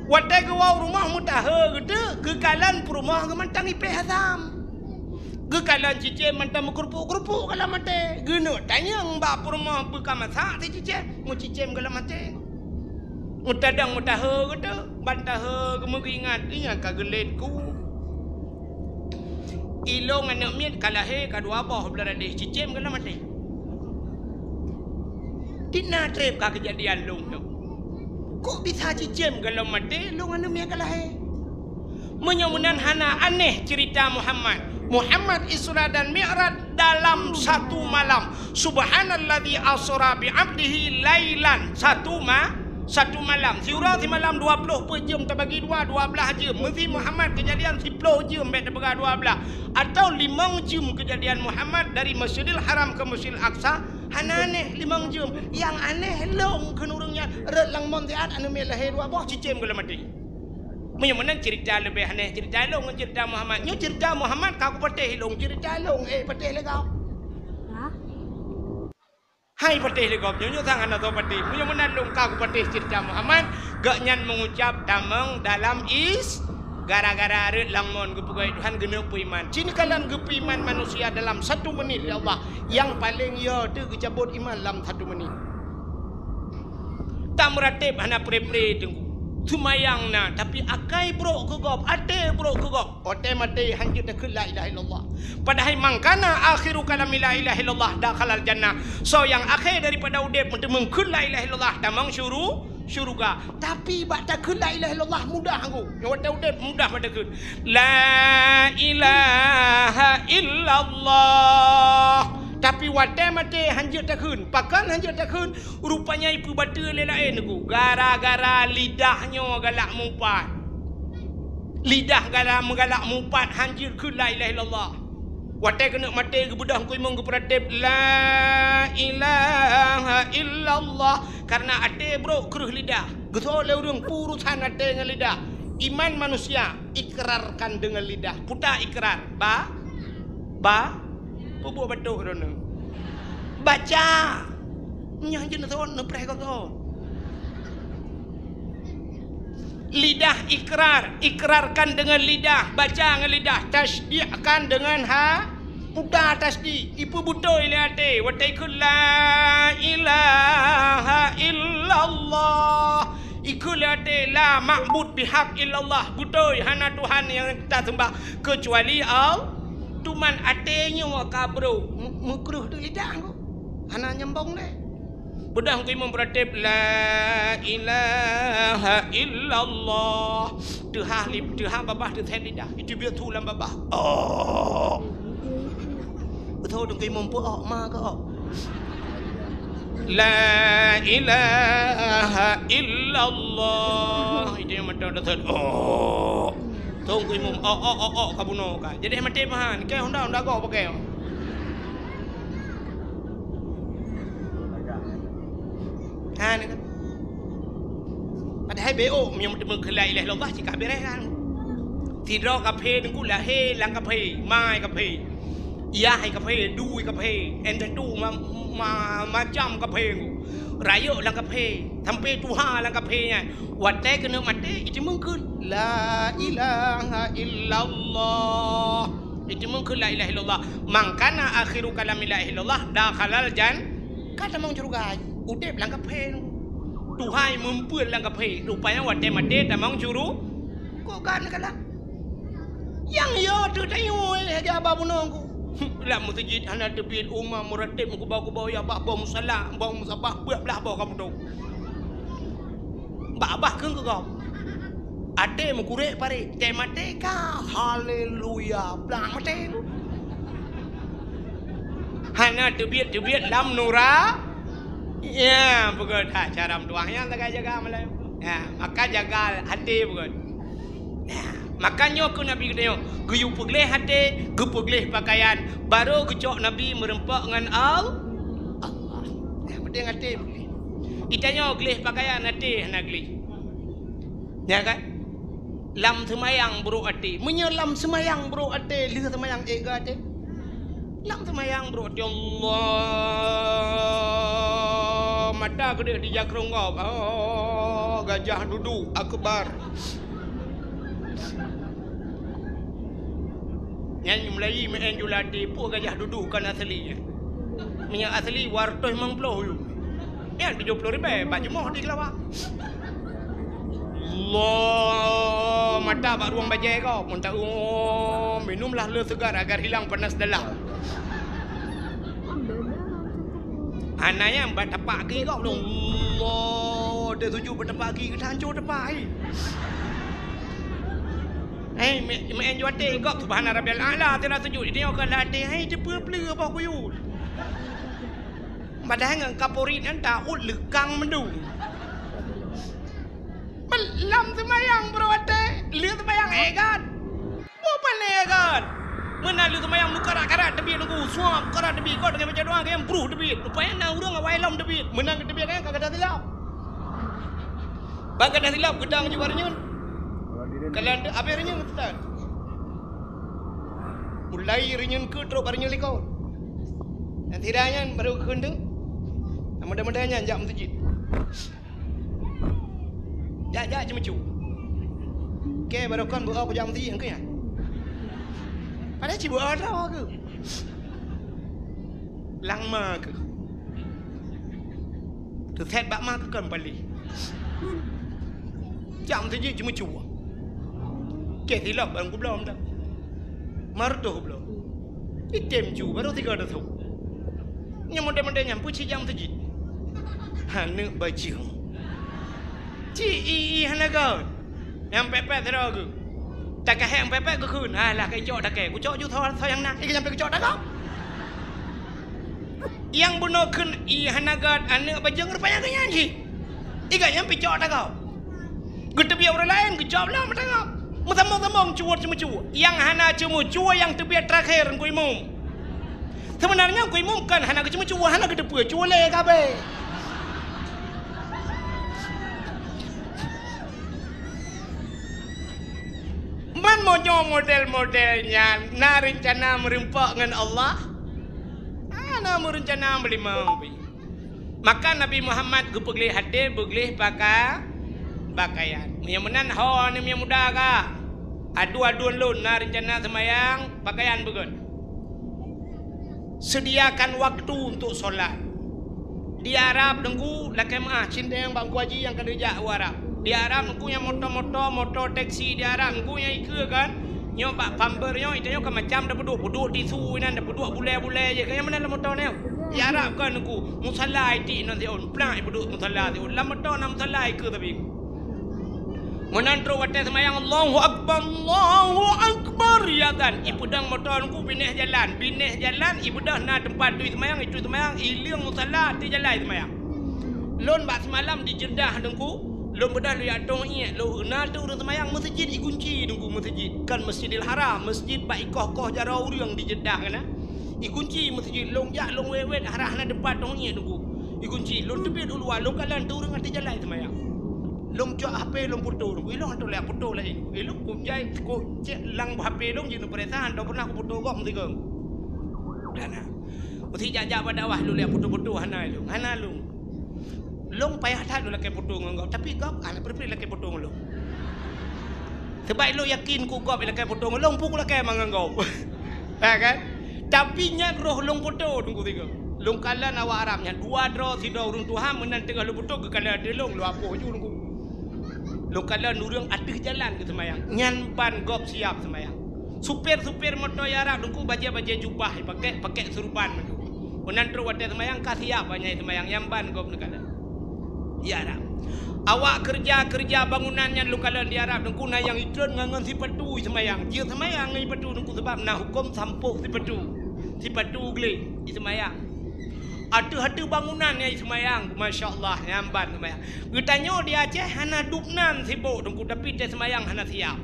Watée geuwoe u rumoh meutahe geuteuk, geukalon peurumoh geuh mantong ipéh asam. Geukalon cicém mantong meukeurupuk-keurupuk goh lom até. Geuneuk tanyong bak peurumoh peu ka masak si cicém, meu cicém goh lom até. Meutadong meutahe geuteuk, ban tahe geumeugeuingat, nyan ka geulet ku. Ilôn aneuëk miet ka lahé ka dua boh, blah radeh cicém goh lom até. Di na treb ka keujadian lôn nyoe. Kok bisa cicém goh lom até lôn aneuëk miet ka lahé? Meunyoe meunan hana aneh cerita Muhammad. Muhammad Isra dan Mi'raj dalam satu malam. Subhanalladzi asra bi 'abdihi lailan. Satu ma-, satu malam. Siuroe simalam dua ploh peuet jeuem teubagi dua, dua blaih jeuem. Meusi Muhammad keujadian siploh jeuem bék teupeugah dua blaih. Atau limong jeuem keujadian Muhammad dari Masjidil Haram ke Masjidil Aqsa. Hana aneh limong jeuem. Nyang aneh lôn kheun ureuëng nyan rot lam mon siat aneuëk miet lahé dua boh cicém goh lom até. Meunyoe meunan cerita leubeh aneh cerita lôn ngon cerita Muhammad. Nyoe cerita Muhammad ka kupatéh lôn, cerita lôn, eh, patéh lé gob. Hah? Hai patéh lé gob, nyoe, nyoe sang hana soe patéh. Meunyoe meunan lôn ka kupatéh cerita Muhammad, gobnyan mengucap tamong dalam is, gara-gara rot lam mon geupeugah Tuhan geuneuk peuiman. Cit neukalon geupeuiman manusia dalam satu menit lé Allah. Nyang paleng yo teuh geucabot iman lam satu menit. Tameuratéb hana pre-pre teungku. Seumayang na, tapi akai brok keu gob, até brok keu gob. Watée maté hana jeuet takheun la ilaha illallah. Padahai man kana akhiru kalami la ilaha illallah dakhalal jannah. Soe nyang akhé daripada udeb meuteumeung kheun la ilaha illallah tamong syuru-, syuruga. Tapi bak takheun la ilaha illallah mudah ngku. Nyang watée udeb mudah bak takheun. La ilaha illallah. Tapi watée maté hanjeuet takheun. Pakon hanjeuet takheun? Rupanya ipeubateue lé laén ku. Gara-gara lidah nyoe galak mupat. Lidah galak meugalak mupat hanjeuet kheun la ilaha illallah. Watée keuneuk maté geubeudôh keu imum geupeuratéb la ilaha illallah. Karena até brok kreueh lidah. Geusoe lé ureuëng peurusan até ngon lidah. Iman manusia ikrarkan dengan lidah. Puta ikrar. Ba Ba, peubuet batuk droeneuh. Baca. Nyoe jeuneuh thon neupreh gogoe. Lidah ikrar, ikrarkan dengan lidah, baca ngon lidah, tasdikkan dengan ha, puta tasdik, ipeubutôi lé até, watée ikheun la ilaha illallah. Ikheun lé até, la ma'bud bihaq illallah, beutôi hana Tuhan nyang taseumbah keucuali Allah. Tuman até nyoe ka brok, meukreueh di lidah ku. Hana nyambong deh. Beudôh keu imum beuratéb, la ilaha illallah. Teuhah li-, teuhah babah teuthet lidah. Itu biet su lam babah. Oh. Beutôi dong keu imum peuok ma keu ok. La ilaha illallah. Itu nyang mantong dasar. Oh. Tong keu imum. Oh, oh, oh, oh, ka bunoe ka. Jadi maté meuhan. Keu honda, honda go pakai. Ha, ni kan. Padahai B O meunyoe meuteumé keu la ilaha illallah cit ka beres kan. Sidroe kaphé teungku lahé lam kaphé, ma i kaphé. Yah i kaphé, du i kaphé, indatu ma-, ma-, macam kaphé teungku. Rayeuk lam kaphé, sampoe tuha lam kaphé nyan. Watée keuneuk maté, jiteumeung kheun, "La ilaha illallah." Jiteumeung kheun la ilaha illallah. "Man kana akhiru kalami la ilaha illallah, dakhalal jan-," ka tamong syeuruga. Udeb lam kaphé teungku. Tuha i meupeue lam kaphé. Rupanya watée maté tamong syeuruga. Kok ka neukalak? Nyang yo teuh tanyoe lagée haba bunoe ku. Lam meuseujid hana teubiet, uma meurateb meukuba-kuba ya bak boh musala, boh musabah, peuet blaih boh ka putôh. Bak babah kheun keu gob. Até meukurek parek, tée maté ka, haleluya, blang maté. Hana teubiet-teubiet lam nura. Ya, beugét that cara meutuah nyan jaga-jaga malam. Ya, maka jaga até beugét. Nah, maka nyoe keuh Nabi geutanyoe, geuyue peugléh até, geupeugleh pakaian, barô geucok Nabi meureumpok ngon Al-, Allah. Nah, penting até peugléh. Geutanyoe gleh pakaian até hana gleh. Ya kan? Lam seumayang brok até. Meunyoe lam seumayang brok até, lheueh seumayang ék geuh até. Lam seumayang brok até, Allah, mata keudeh di jakrong gob. Oh, gajah duduk akbar. Nyan meulayi meu'en jula di peue gajah duduk kon asli nyan. Meunyoe asli dua ratus limong ploh yum. Nyan tujoh ploh ribèe bak jumoh di Keulawak. Allah, mata bak ruang bajèe kau, meuntah, oh, minumlah le segar agar hilang panas dalam. Hana nyang bak tapak gaki gob lom. Allah, teusujut bak tapak gaki, geutanco tapak, eh. Eh, meu'en juaté gob, subhana rabbiyal a'la, teuna sujut. Dia ka latih, eh, teupeue-peue boh kuyut. Padahai ngon kaporit nyan taôt leukang meudong. Lam seumayang brok até, lheueh seumayang ék geuh. Peue pane kon? Meunan lheueh seumayang meukarat-karat teubiet nunggu, suap karat teubiet, kon teungoh baca doa, kayang bruh teubiet. Rupanya na ureueng awai lom teubiet. Meunan geuteubiet nyan ka gata silap. Ban gata silap, geudang jih bak reunyeun. Kalon abéh reunyeun geuseutôt. Mulai reunyeun keue trok bak reunyeun likot. Nyang sira nyan barô geukheun teuk. Mudah-mudahan nyan jak meuseujid. Jak, jak ceumeucue. Oke, barokon beuo kujak meuseujid engkeu nyan. Padahai ci beuo droe keuh. Lam ma keuh. Teusét bak ma keuh kon paléh. Jak meuseujid ceumeucue. Oke, silop barang kubloe mantong. Martoh bloe. Item cu, barô tiga ratus. Nyang model-model nyan peucit jak meuseujid. Aneuk bajeueng. Ci i, i hana gét. Nyang pepet sidroe geuh. Takahé nyang pepet geukheun. Alah, kacok takée. Kucok ju tho, tho nyang na. Ikeu nyang peucok takok. Nyang bunoe kheun ie hana gét aneuk bajeueng rupanya geuh nyan jih. Iga nyang picok tagau. Geuteubiet ureueng laén geucok lom tagau. Meusambong-sambong cuwot ceumeucue. Nyang hana ceumeucue nyang teubiet teurakhé Teungku Imum. Seubeunarnya Teungku Imum kan hana geuceumeucue, hana geuteupeue, cue lé kabeh. Man meunyoe model-model nyan na reuncana meureumpok ngon Allah? Hana meureuncana meulimong pih. Maka Nabi Muhammad geupeugleh até, beugleh paka-, pakaian. Meunyoe meunan ho aneuk muda ka, adu-aduen lôn na reuncana seumayang, pakaian beugét. Sediakan waktu untuk sholat. Di Arab Teungku lakée meu'ah cindeng bak Teungku Haji nyang ka neujak u Arab. Di Arab Teungku nyang moto-moto, moto teksi di Arab Teungku nyang ikeue kan. Nyoe bak pamber nyoe, ita nyoe ka macam dapeuduek, peuduek tisu inan, dapeuduek bulée-bulée jih. Kan nyang meunan lam moto nyoe. Di Arab kan Teungku, musala itik nan siôn, plak ipeuduek musala siôn. Lam moto na musala ikeue tapi. Meunan trok watée seumayang, Allahu Akbar, Allahu Akbar, ya azan. Ipeudong moto Teungku binéh jalan, binéh jalan, ibeudôh na teumpat tui seumayang, itui seumayang, ileueng musala, ateueh jalan seumayang. Lôn bak seumalam di Jeddah Teungku, lôn beudôh lôn jak tông iék, lôn na teu ureueng seumayang, meuseujid igunci Teungku, meuseujid. Kon Masjidil Haram, meuseujid bak ikoh-koh jaroe ureueng di Jeddah kana. Igunci meuseujid, lôn jak lôn wét-wét, hana teumpat tông iék Teungku. Igunci, lôn teubiet u luwa, lôn kalon teu ureueng ateueh jalan seumayang. Lôn cok H P lôn foto Teungku, ilôn hana lé foto laén. Ilôn kujai kocek lam H P lôn jeuet neupeuriksa, hana pernah kufoto gob meusigoe. Hana. Meusi jak-jak bak dakwah lôn lé foto-foto hana ilôn, hana lôn. Lôn payah that lôn lakée foto ngon gob, tapi gob hana peureulée lakée foto ngon lôn. Sebab lôn yakin ku gob lakée foto ngon lôn, peue kulakée mangat gob. Ha kan? Tapi nyan roh lôn foto Teungku sigoe. Lôn kalon awak Arab nyan dua droe sidroe ureueng tuha meunan teungoh lôn foto geukalon ateueh lôn, lôn apoh ju Teungku. Lôn kalon ureueng ateueh jalan geuseumayang. Nyan ban gob siap seumayang. Supir-supir moto Arab Teungku bajée-bajée jubah ipakée, pakée surban mandum. Meunan trok watée seumayang ka siap nyan seumayang, nyan ban gob neukalon. Arab. Awak keureuja-keureuja bangunan nyan lôn kalon di Arab Teungku na nyang itreun ngon, ngon sipatu iseumayang. Jeuet seumayang ngon sipatu Teungku sabab na huköm sampôh sipatu. Sipatu gleh iseumayang. Ateueh-ateueh bangunan nyang iseumayang, masya Allah, nyan ban seumayang. Geutanyoe di Aceh hana dub nan sibok Teungku, tapi teuh seumayang hana siap.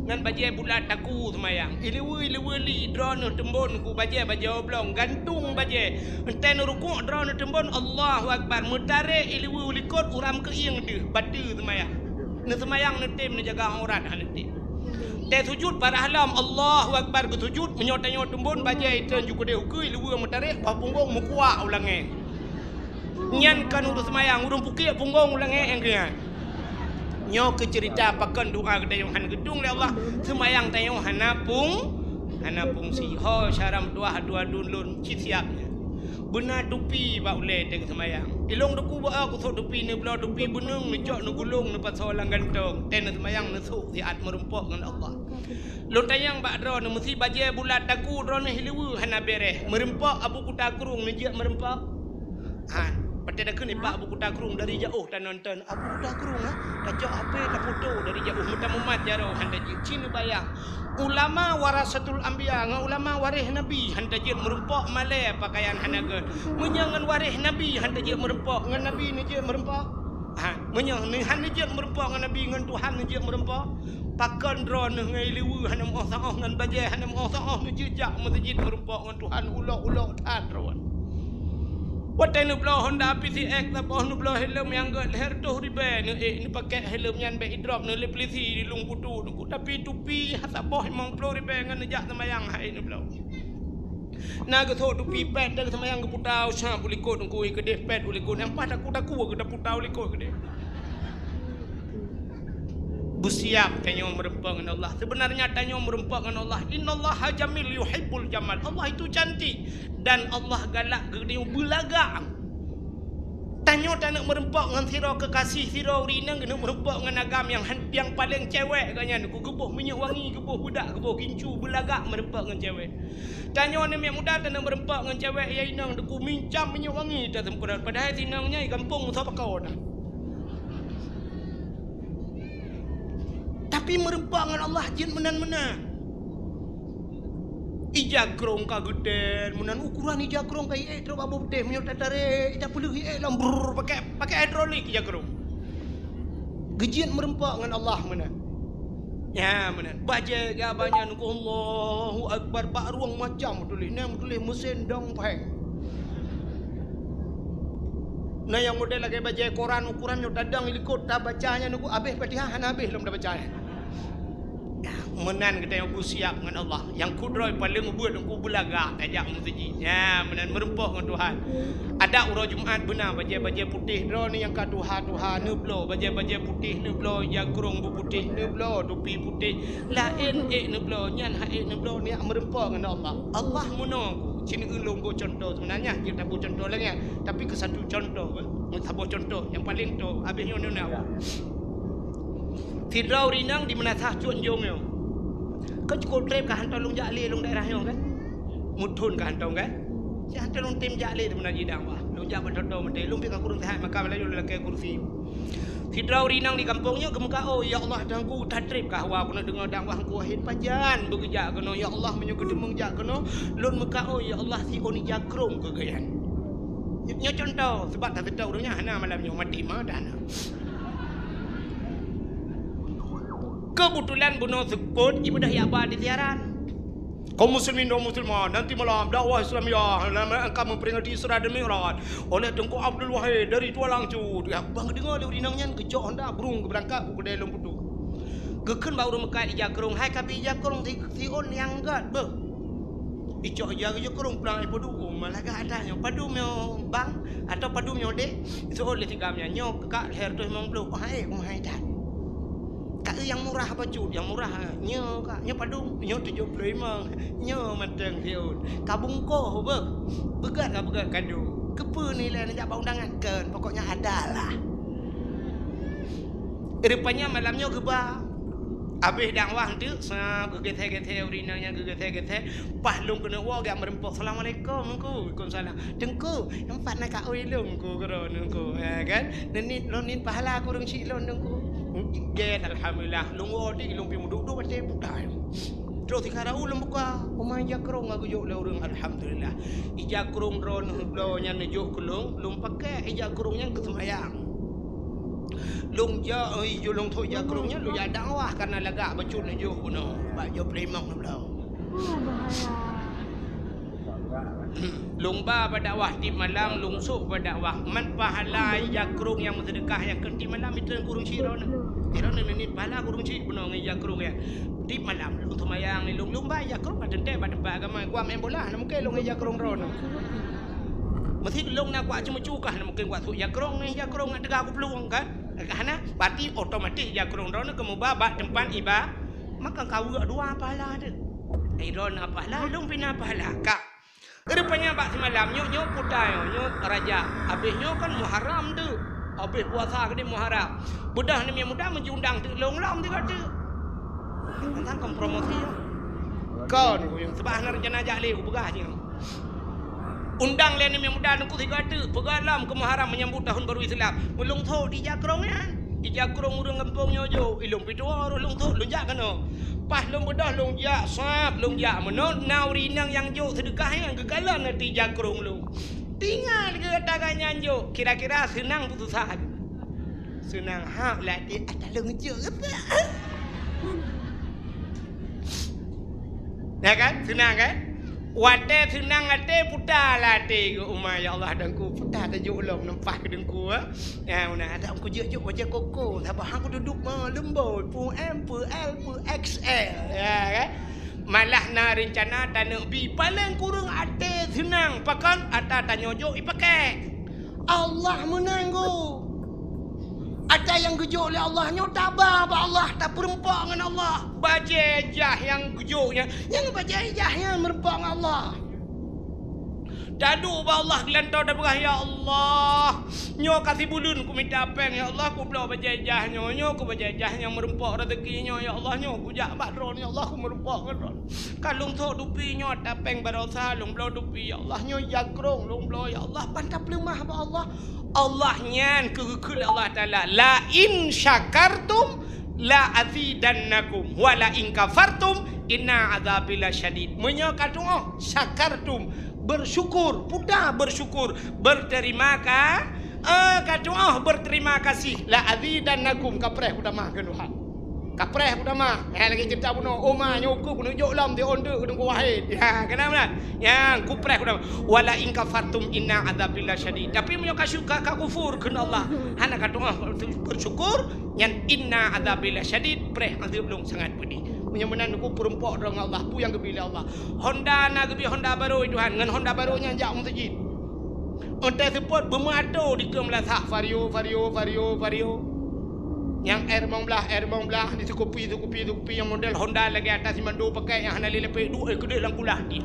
Ngon bajée bulat taku seumayang. Ileue-ileue li droeneuh teumbon ku bajée-bajée oblong, gantung bajée. Enteuk neurukuk droeneuh teumbon, Allahu Akbar. Meutarek ileue u likot, uram keuieng deuh, bateue seumayang. Neuseumayang neutem, neujaga aurat hana tem. Teuh sujut parah lom, Allahu Akbar geusujut. Meunyoe tanyoe teumbon bajée itreun ju keudeh ukeue, ileue meutarek, bah punggong meukuak u langét. Nyan kon ureueng seumayang, ureueng pukiek punggong u langét nyang keu nyan. Nyoe keuh ceurita pakon doa geutanyoe hana geudong lé Allah, seumayang tanyoe hana pung-, hana pungsi. Ho, syaram tuah dua dun lôn cit siap nyan. Beuna tupi bak ulée teuh seumayang. Ilong teungku bak aku sôk tupi, neubloe tupi beuneueng, neucok neugulong, neupasoe lam gantong. Teuh neuseumayang neusôk siat meurumpok ngon Allah. Lôn tanyong bak droeneuh, meusi bajée bulat taku droeneuh hileue hana béreh. Meurumpok Abu Kuta Krueng neujeuet meurumpok? Ha, watée takheun nibak Abu Kuta Krueng dari jaoh tanonton. Abu Kuta Krueng, ha? Tacok H P tafoto dari jaoh, meutameumat jaroe hana jeuet. Ci neubayang. Ulama warasatul anbiya, ngon ulama waréh Nabi hana jeuet meurumpok malée pakaian hana gét. Meunyoe ngon waréh Nabi hana jeuet meurumpok, ngon Nabi neujeuet meurumpok? Ha, meunyoe neu-, hana jeuet meurumpok ngon Nabi, ngon Tuhan neujeuet meurumpok? Pakon droeneuh ngon ileue hana meuoh saoh, ngon bajée hana meuoh saoh, neujeuet jak meuseujid meurumpok ngon Tuhan ulok-ulok that droe. Watée neubloe Honda P C X saboh, neubloe helm nyang gét lhèe reutôh ribée, neuék neupakèk helm nyan bèk idrop, neulheueh peulisi di Lueng Putu, tapi tupi saboh limong ploh ribée ngon neujak seumayang hai neubloe. Na geusôk tupi pèt dan seumayang geuputa useuab u likot teungku, keudeh pèt u likot, nyang paih taku-taku geuda puta u likot keudeh. Beusiap tanyoe meurumpok ngon Allah. Seubeunarnya tanyoe meurumpok ngon Allah. Innallaha jamil yuhibbul jamal. Allah itu cantik dan Allah galak geutanyoe beulagak. Tanyoe taneuk meurumpok ngon sidroe keukasih, sidroe ureueng inong geuneuk meurumpok ngon agam nyang han-, nyang paleng cewek geuh nyan, geuboh minyeuk wangi, geuboh beudak, geuboh gincu, beulagak meurumpok ngon cewek. Tanyoe aneuk miet muda taneuk meurumpok ngon cewek ya inong, teungku, mincam minyeuk wangi taseumprot, padahai si inong nyan gampông meusoe pakon na. Tapi meurumpok ngon Allah jeuet meunan-meunan. Ija krông ka geutén, meunan ukuran ija krông ka iék trok bak boh putéh, meunyoe tatarek, ita peuleueh iék lom, brrr, pakai, pakai hidrolik ija krông. Geujeuet meureumpok ngon Allah meunan. Nyan meunan. Bajée geuba nyan, Allahu Akbar, bak rueng macam meutuléh. Nyan meutuléh meusén dong pheng. Na nyang model lagée bajée koran, ukuran nyoe tadong i likot, tabaca nyan, nunggu abéh Fatihah hana abéh lom tabaca nyan. Meunan geutanyoe beusiab ngon Allah. Nyang kudroe paleng ubeut, nunggu beulagak tajak meuseujid. Nyan meunan meureumpok ngon Tuhan. Adak uroe Jumat beuna bajée-bajée putéh droeneuh nyang ka tuha-tuha neubloe, bajée-bajée putéh neubloe, ija krông beuputéh neubloe, tupi putéh, laén ék neubloe, nyan hana ék neubloe, neujak meureumpok ngon Allah. Allah meunoe ku, cit ulôn boh cuntoh, seubeunanya jeuet taboh cuntoh lagée nyan, tapi keu satu cuntoh, eh, saboh cuntoh nyang paleng toe, abéh nyoe neunak. Sidroe ureueng inong di Meunasah Cut Njong nyoe. Ka cukôp treb ka hantom lôn jak lé lôn daerah nyoe kan. Muthon ka hantom kan. Siat hantom lôn tem jak lé di meunan jidang wah. Lôn jak bak Toto Mete, lôn pih ka kureueng seuhat maka laju lôn lakée kursi. Sidroe ureueng inong di gampông nyoe geumeukaôi, "Ya Allah, Tuhanku, that treb ka hawa keuneuk deungoe dang wah Teungku Wahid pajan beugeujak keunoe. Ya Allah, meunyoe geuteumeung jak keunoe, lôn meukaôi, ya Allah, siôn ija krông keu geuyan." Nyoe cuntoh, sabab taseutôt ureueng nyan hana malam nyoe, maté meuh dah na. Keubeutulan bunoe seupôt ibadah yak ba di siaran. Kaum muslimin dan muslimat, nanti malam dakwah Islamiah dalam rangka memperingati Isra dan Mi'raj oleh Teungku Abdul Wahid dari Tualang Cut. Ya, bang deungoe lé ureueng inong nyan geucok honda brung geubeurangkat u keudè lôn putôh. Geukheun bak ureueng meukat ija krông, "Hai kabi ija krông si, siôn nyang gét beuh." Icok ija, ija krông pulang ipodu, "Oh, malah gét ata nyoe. Padum nyoe bang, atau padum nyoe dek?" Siôn lé si gam nyan, "Nyoe kak lhèe reutôh limong ploh." "Oh, hai, oh, hai that." Ka eu nyang murah bacut, nyang murah nyoe ka, nyoe padum, nyoe tujoh ploh limong, nyoe mantong siôn. Ka bungkôh beuh, beugét ka beugét kadu. Keupeue nilai neujak bak undangan? Kon, pokoknya ada lah. Rupanya malam nyoe geuba. Abéh dakwah teuk, sa geugeusé-geusé ureueng inong nyan geugeusé-geusé. Paih lôn keuneuk woe geujak meureumpok, "Assalamualaikum, Teungku." "Waalaikumsalam." "Teungku, nyoe pat na kaôi lôn, Teungku, keudroe, Teungku." Ya kan? Neuniet, lôn niet pahala kureueng chik lôn, Teungku. Gét, alhamdulillah. Lôn woe di, lôn pih meuduek-duek watèe buta. Terus sikara u lôn buka, uma ija krông ka geujok lé ureueng, alhamdulillah. Ija krông droeneuh bloe nyan neujok keu lôn, lôn pakai ija krông nyan keu seumayang. Lôn jak, oi, lôn thok ija krông nyan, lôn jak dakwah, karena lagak bacut neujok bunoe, bak jok peulimong neubloe. Lôn ba bak dakwah tiep malam, lôn sôk bak dakwah. Man pahala ija krông nyang meuseudeukah nyang keu tiep malam, itu kureueng chik droeneuh. Droeneuh neuniet pahala kureueng chik bunoe ngon ija krông nyan. Tiep malam lôn seumayang, lôn, lôn ba ija krông ka teuntèe bak teumpat agama, kuat main bola, hana mungken lôn ija krông droeneuh. Meusé lôn na kuat ceumeucue kah, hana mungken kuat sôk ija krông, ija krông ngon teuga kuplueng kan. Hana, berarti otomatis ija krông droeneuh keumuba bak teumpat iba-, maka ka weuek dua pahala teuh. Ai droeneuh na pahala, lôn pih na pahala. Ka. Rupanya bak simalam nyoe, nyoe puta nyoe, nyoe Rajab. Abéh nyoe kan Muharram teuh. Abéh puasa keudéh Muharram. Beudôh aneuk miet muda meujiundang teuk lôn lom tiga teuk. Tang kon promosi nyoe. Kon, sebab hana rencana jak lé, kupeugah jih. Undang lé aneuk miet muda Teungku tiga teuk, peugah lom keu Muharram menyambut tahun baru Islam. Meulôn thok di ija krông nyan. Ija krông ureueng gampông nyoe jok, ilôn pih tuwoe roh lôn thok, lôn jak keunoe. Paih lôn beudôh lôn jak sab, lôn jak meunoe, na ureueng inong nyang jok seudeukah nyan geukalon ateueh ija krông lôn. Tinggai lé gata nyan jok, kira-kira seunang peue susah? Seunang hak lé até ata lôn jok. Ya kan? Seunang kan? Watèe seunang até, puta lah até keu uma, "Ya Allah, Teungku, puta tajok lom nempah keu Teungku, eh." Ya, meunan, ada Teungku jok-jok bajèe koko, saboh hang kududuek ma, leumbot, pu M, pu L, pu X L, ya kan? Malah na rencana taneuk bi, paleng kureueng até seunang, pakon ata tanyoe jok ipakai. Allah meunan go. Ata nyang geujok lé Allah nyoe taba bak Allah, tapeureumpok ngon Allah. Bajèe ijah nyang geujok nyan, nyang bajèe ijah nyan meureumpok ngon Allah. Taduek bak Allah geulantoe tapeugah, "Ya Allah, nyoe ka sibuleuen kumita péng, ya Allah, kubloe bajèe ijah nyoe, nyoe keuh bajèe ijah nyang meureumpok raseuki nyoe, ya Allah, nyoe kujak bak Droeneuh, ya Allah, kumeureumpok ngon Droeneuh." Ka lôn thok tupi nyoe ata péng baroesa, lôn bloe tupi, ya Allah, nyoe ija krông lôn bloe, ya Allah, ban tapeuleumah bak Allah. Allah nyan keu geukheun lé Allah Taala, "La in syakartum la azidannakum, wa la in kafartum Inna adzabi lasyadid. Meunyoe ka tu'oh, syakartum, bersyukur, puta bersyukur, berterima ka-, eh, ka tu'oh berterima kasih, la azidannakum, kapreh kutamah keu Tuhan. Kapreh kutamah. Ya, lagèe cerita bunoe, oma nyoe ukeue keuneuk jok lom di onde keuneuk kuwahé. Ya, kenapa? Nyang kupreh kutamah. Wala in kafartum inna adzabi lasyadid. Tapi meunyoe ka syuka, ka kufur keu Allah, hana ka tu'oh bersyukur, nyan inna adzabi lasyadid, preh azeueb lôn sangat peudeh. Meunyoe meunan uku peurumpok droe ngon Allah, peue nyang geubri lé Allah? Honda na geubri Honda barô, Tuhan, ngon Honda barô nyan jak u meuseujid. Ontée seupôt beumeuato dikeue meulasah, Vario, Vario, Vario, Vario. Nyang R limong blah, R limong blah, di seukupi, seukupi, seukupi nyang model Honda lagèe ata simando pakai nyang hana lé lapék, duek keudeh lam kulah di.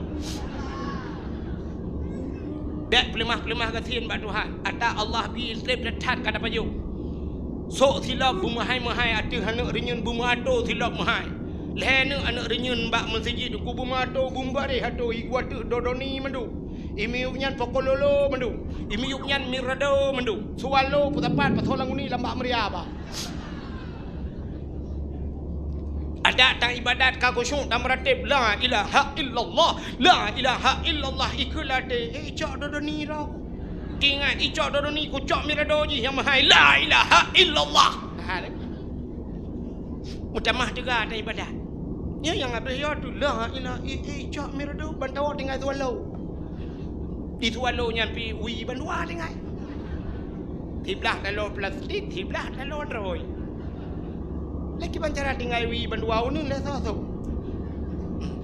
Bèk peuleumah-peuleumah gasien bak Tuhan. Ata Allah bi treb that-that ka tapajoh. Sôk silop beumeuhai-meuhai ateueh aneuk reunyeun beumeuato silop meuhai. Lhèe neuk aneuk reunyeun bak meuseujid ku beumeuato beumeubareh ateueh igu ateueh dodoni mandum. Imiyup nyan pokololo mandum. Imiyup nyan mirado mandum. Suwalo peusapat pasoe languni lam bak meuria bah. Adak tang ibadat ka khusyuk dan meuratéb, la ilaha illallah, la ilaha illallah, ikeu latée, eh, icok dodoni roh. Ingat, icok dodoni, kucok mirado jih nyang meuhai, la ilaha illallah. Ha, lé. Meutamah teuga tang ibadat. Ya, nyang habéh ya tu, la ilaha, eh, eh, icok mirado, bantawa tinggai suwalo. Di suwalo nyan pi wi bandua tinggai. Siblah taloe plastik, siblah taloe droe. Lé kiban cara tinggai wi bandua uneun lé soe-soe.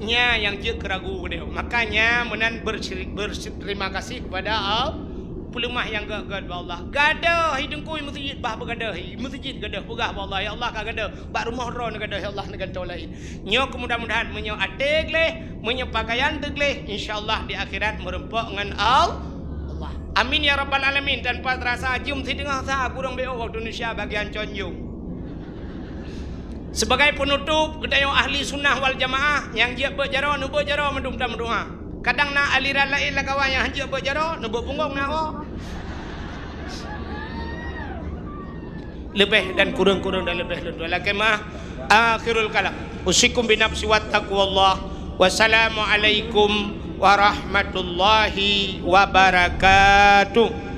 Nya nyang jeuet keu ragu keudéh. Makanya meunan bersyir-, berterima kasih kepada Allah. Peuleumah nyang gét-gét bak Allah. Gadôh hi teungku meuseujid bah beugadôh hi. Meuseujid gadôh peugah bak Allah, "Ya Allah ka gadôh." Bak rumoh droe neugadôh, "Ya Allah," neugantoe laén. Nyoe keu mudah-mudahan meunyoe até gleh, meunyoe pakaian teugleh, insya Allah di akhirat meurumpok ngon Al-, Allah. Amin ya rabbal alamin. Tanpa terasa jeuem sideungoh sa kurang B O waktu Indonesia bagian conjung. Sebagai penutup, geutanyoe ahli sunnah wal jamaah nyang jeuet beuet jaroe, neubeuet jaroe mandum dan meudoa. Kadang na aliran laén lam kawan nyang hanjeuet beuet jaroe, neubeuet punggong na woe. Leubeh dan kureueng-kureueng dan leubeh lôn tuan lakée meu'ah. Akhirul kalam. Usikum binafsi wa taqwallah. Wassalamualaikum warahmatullahi wabarakatuh.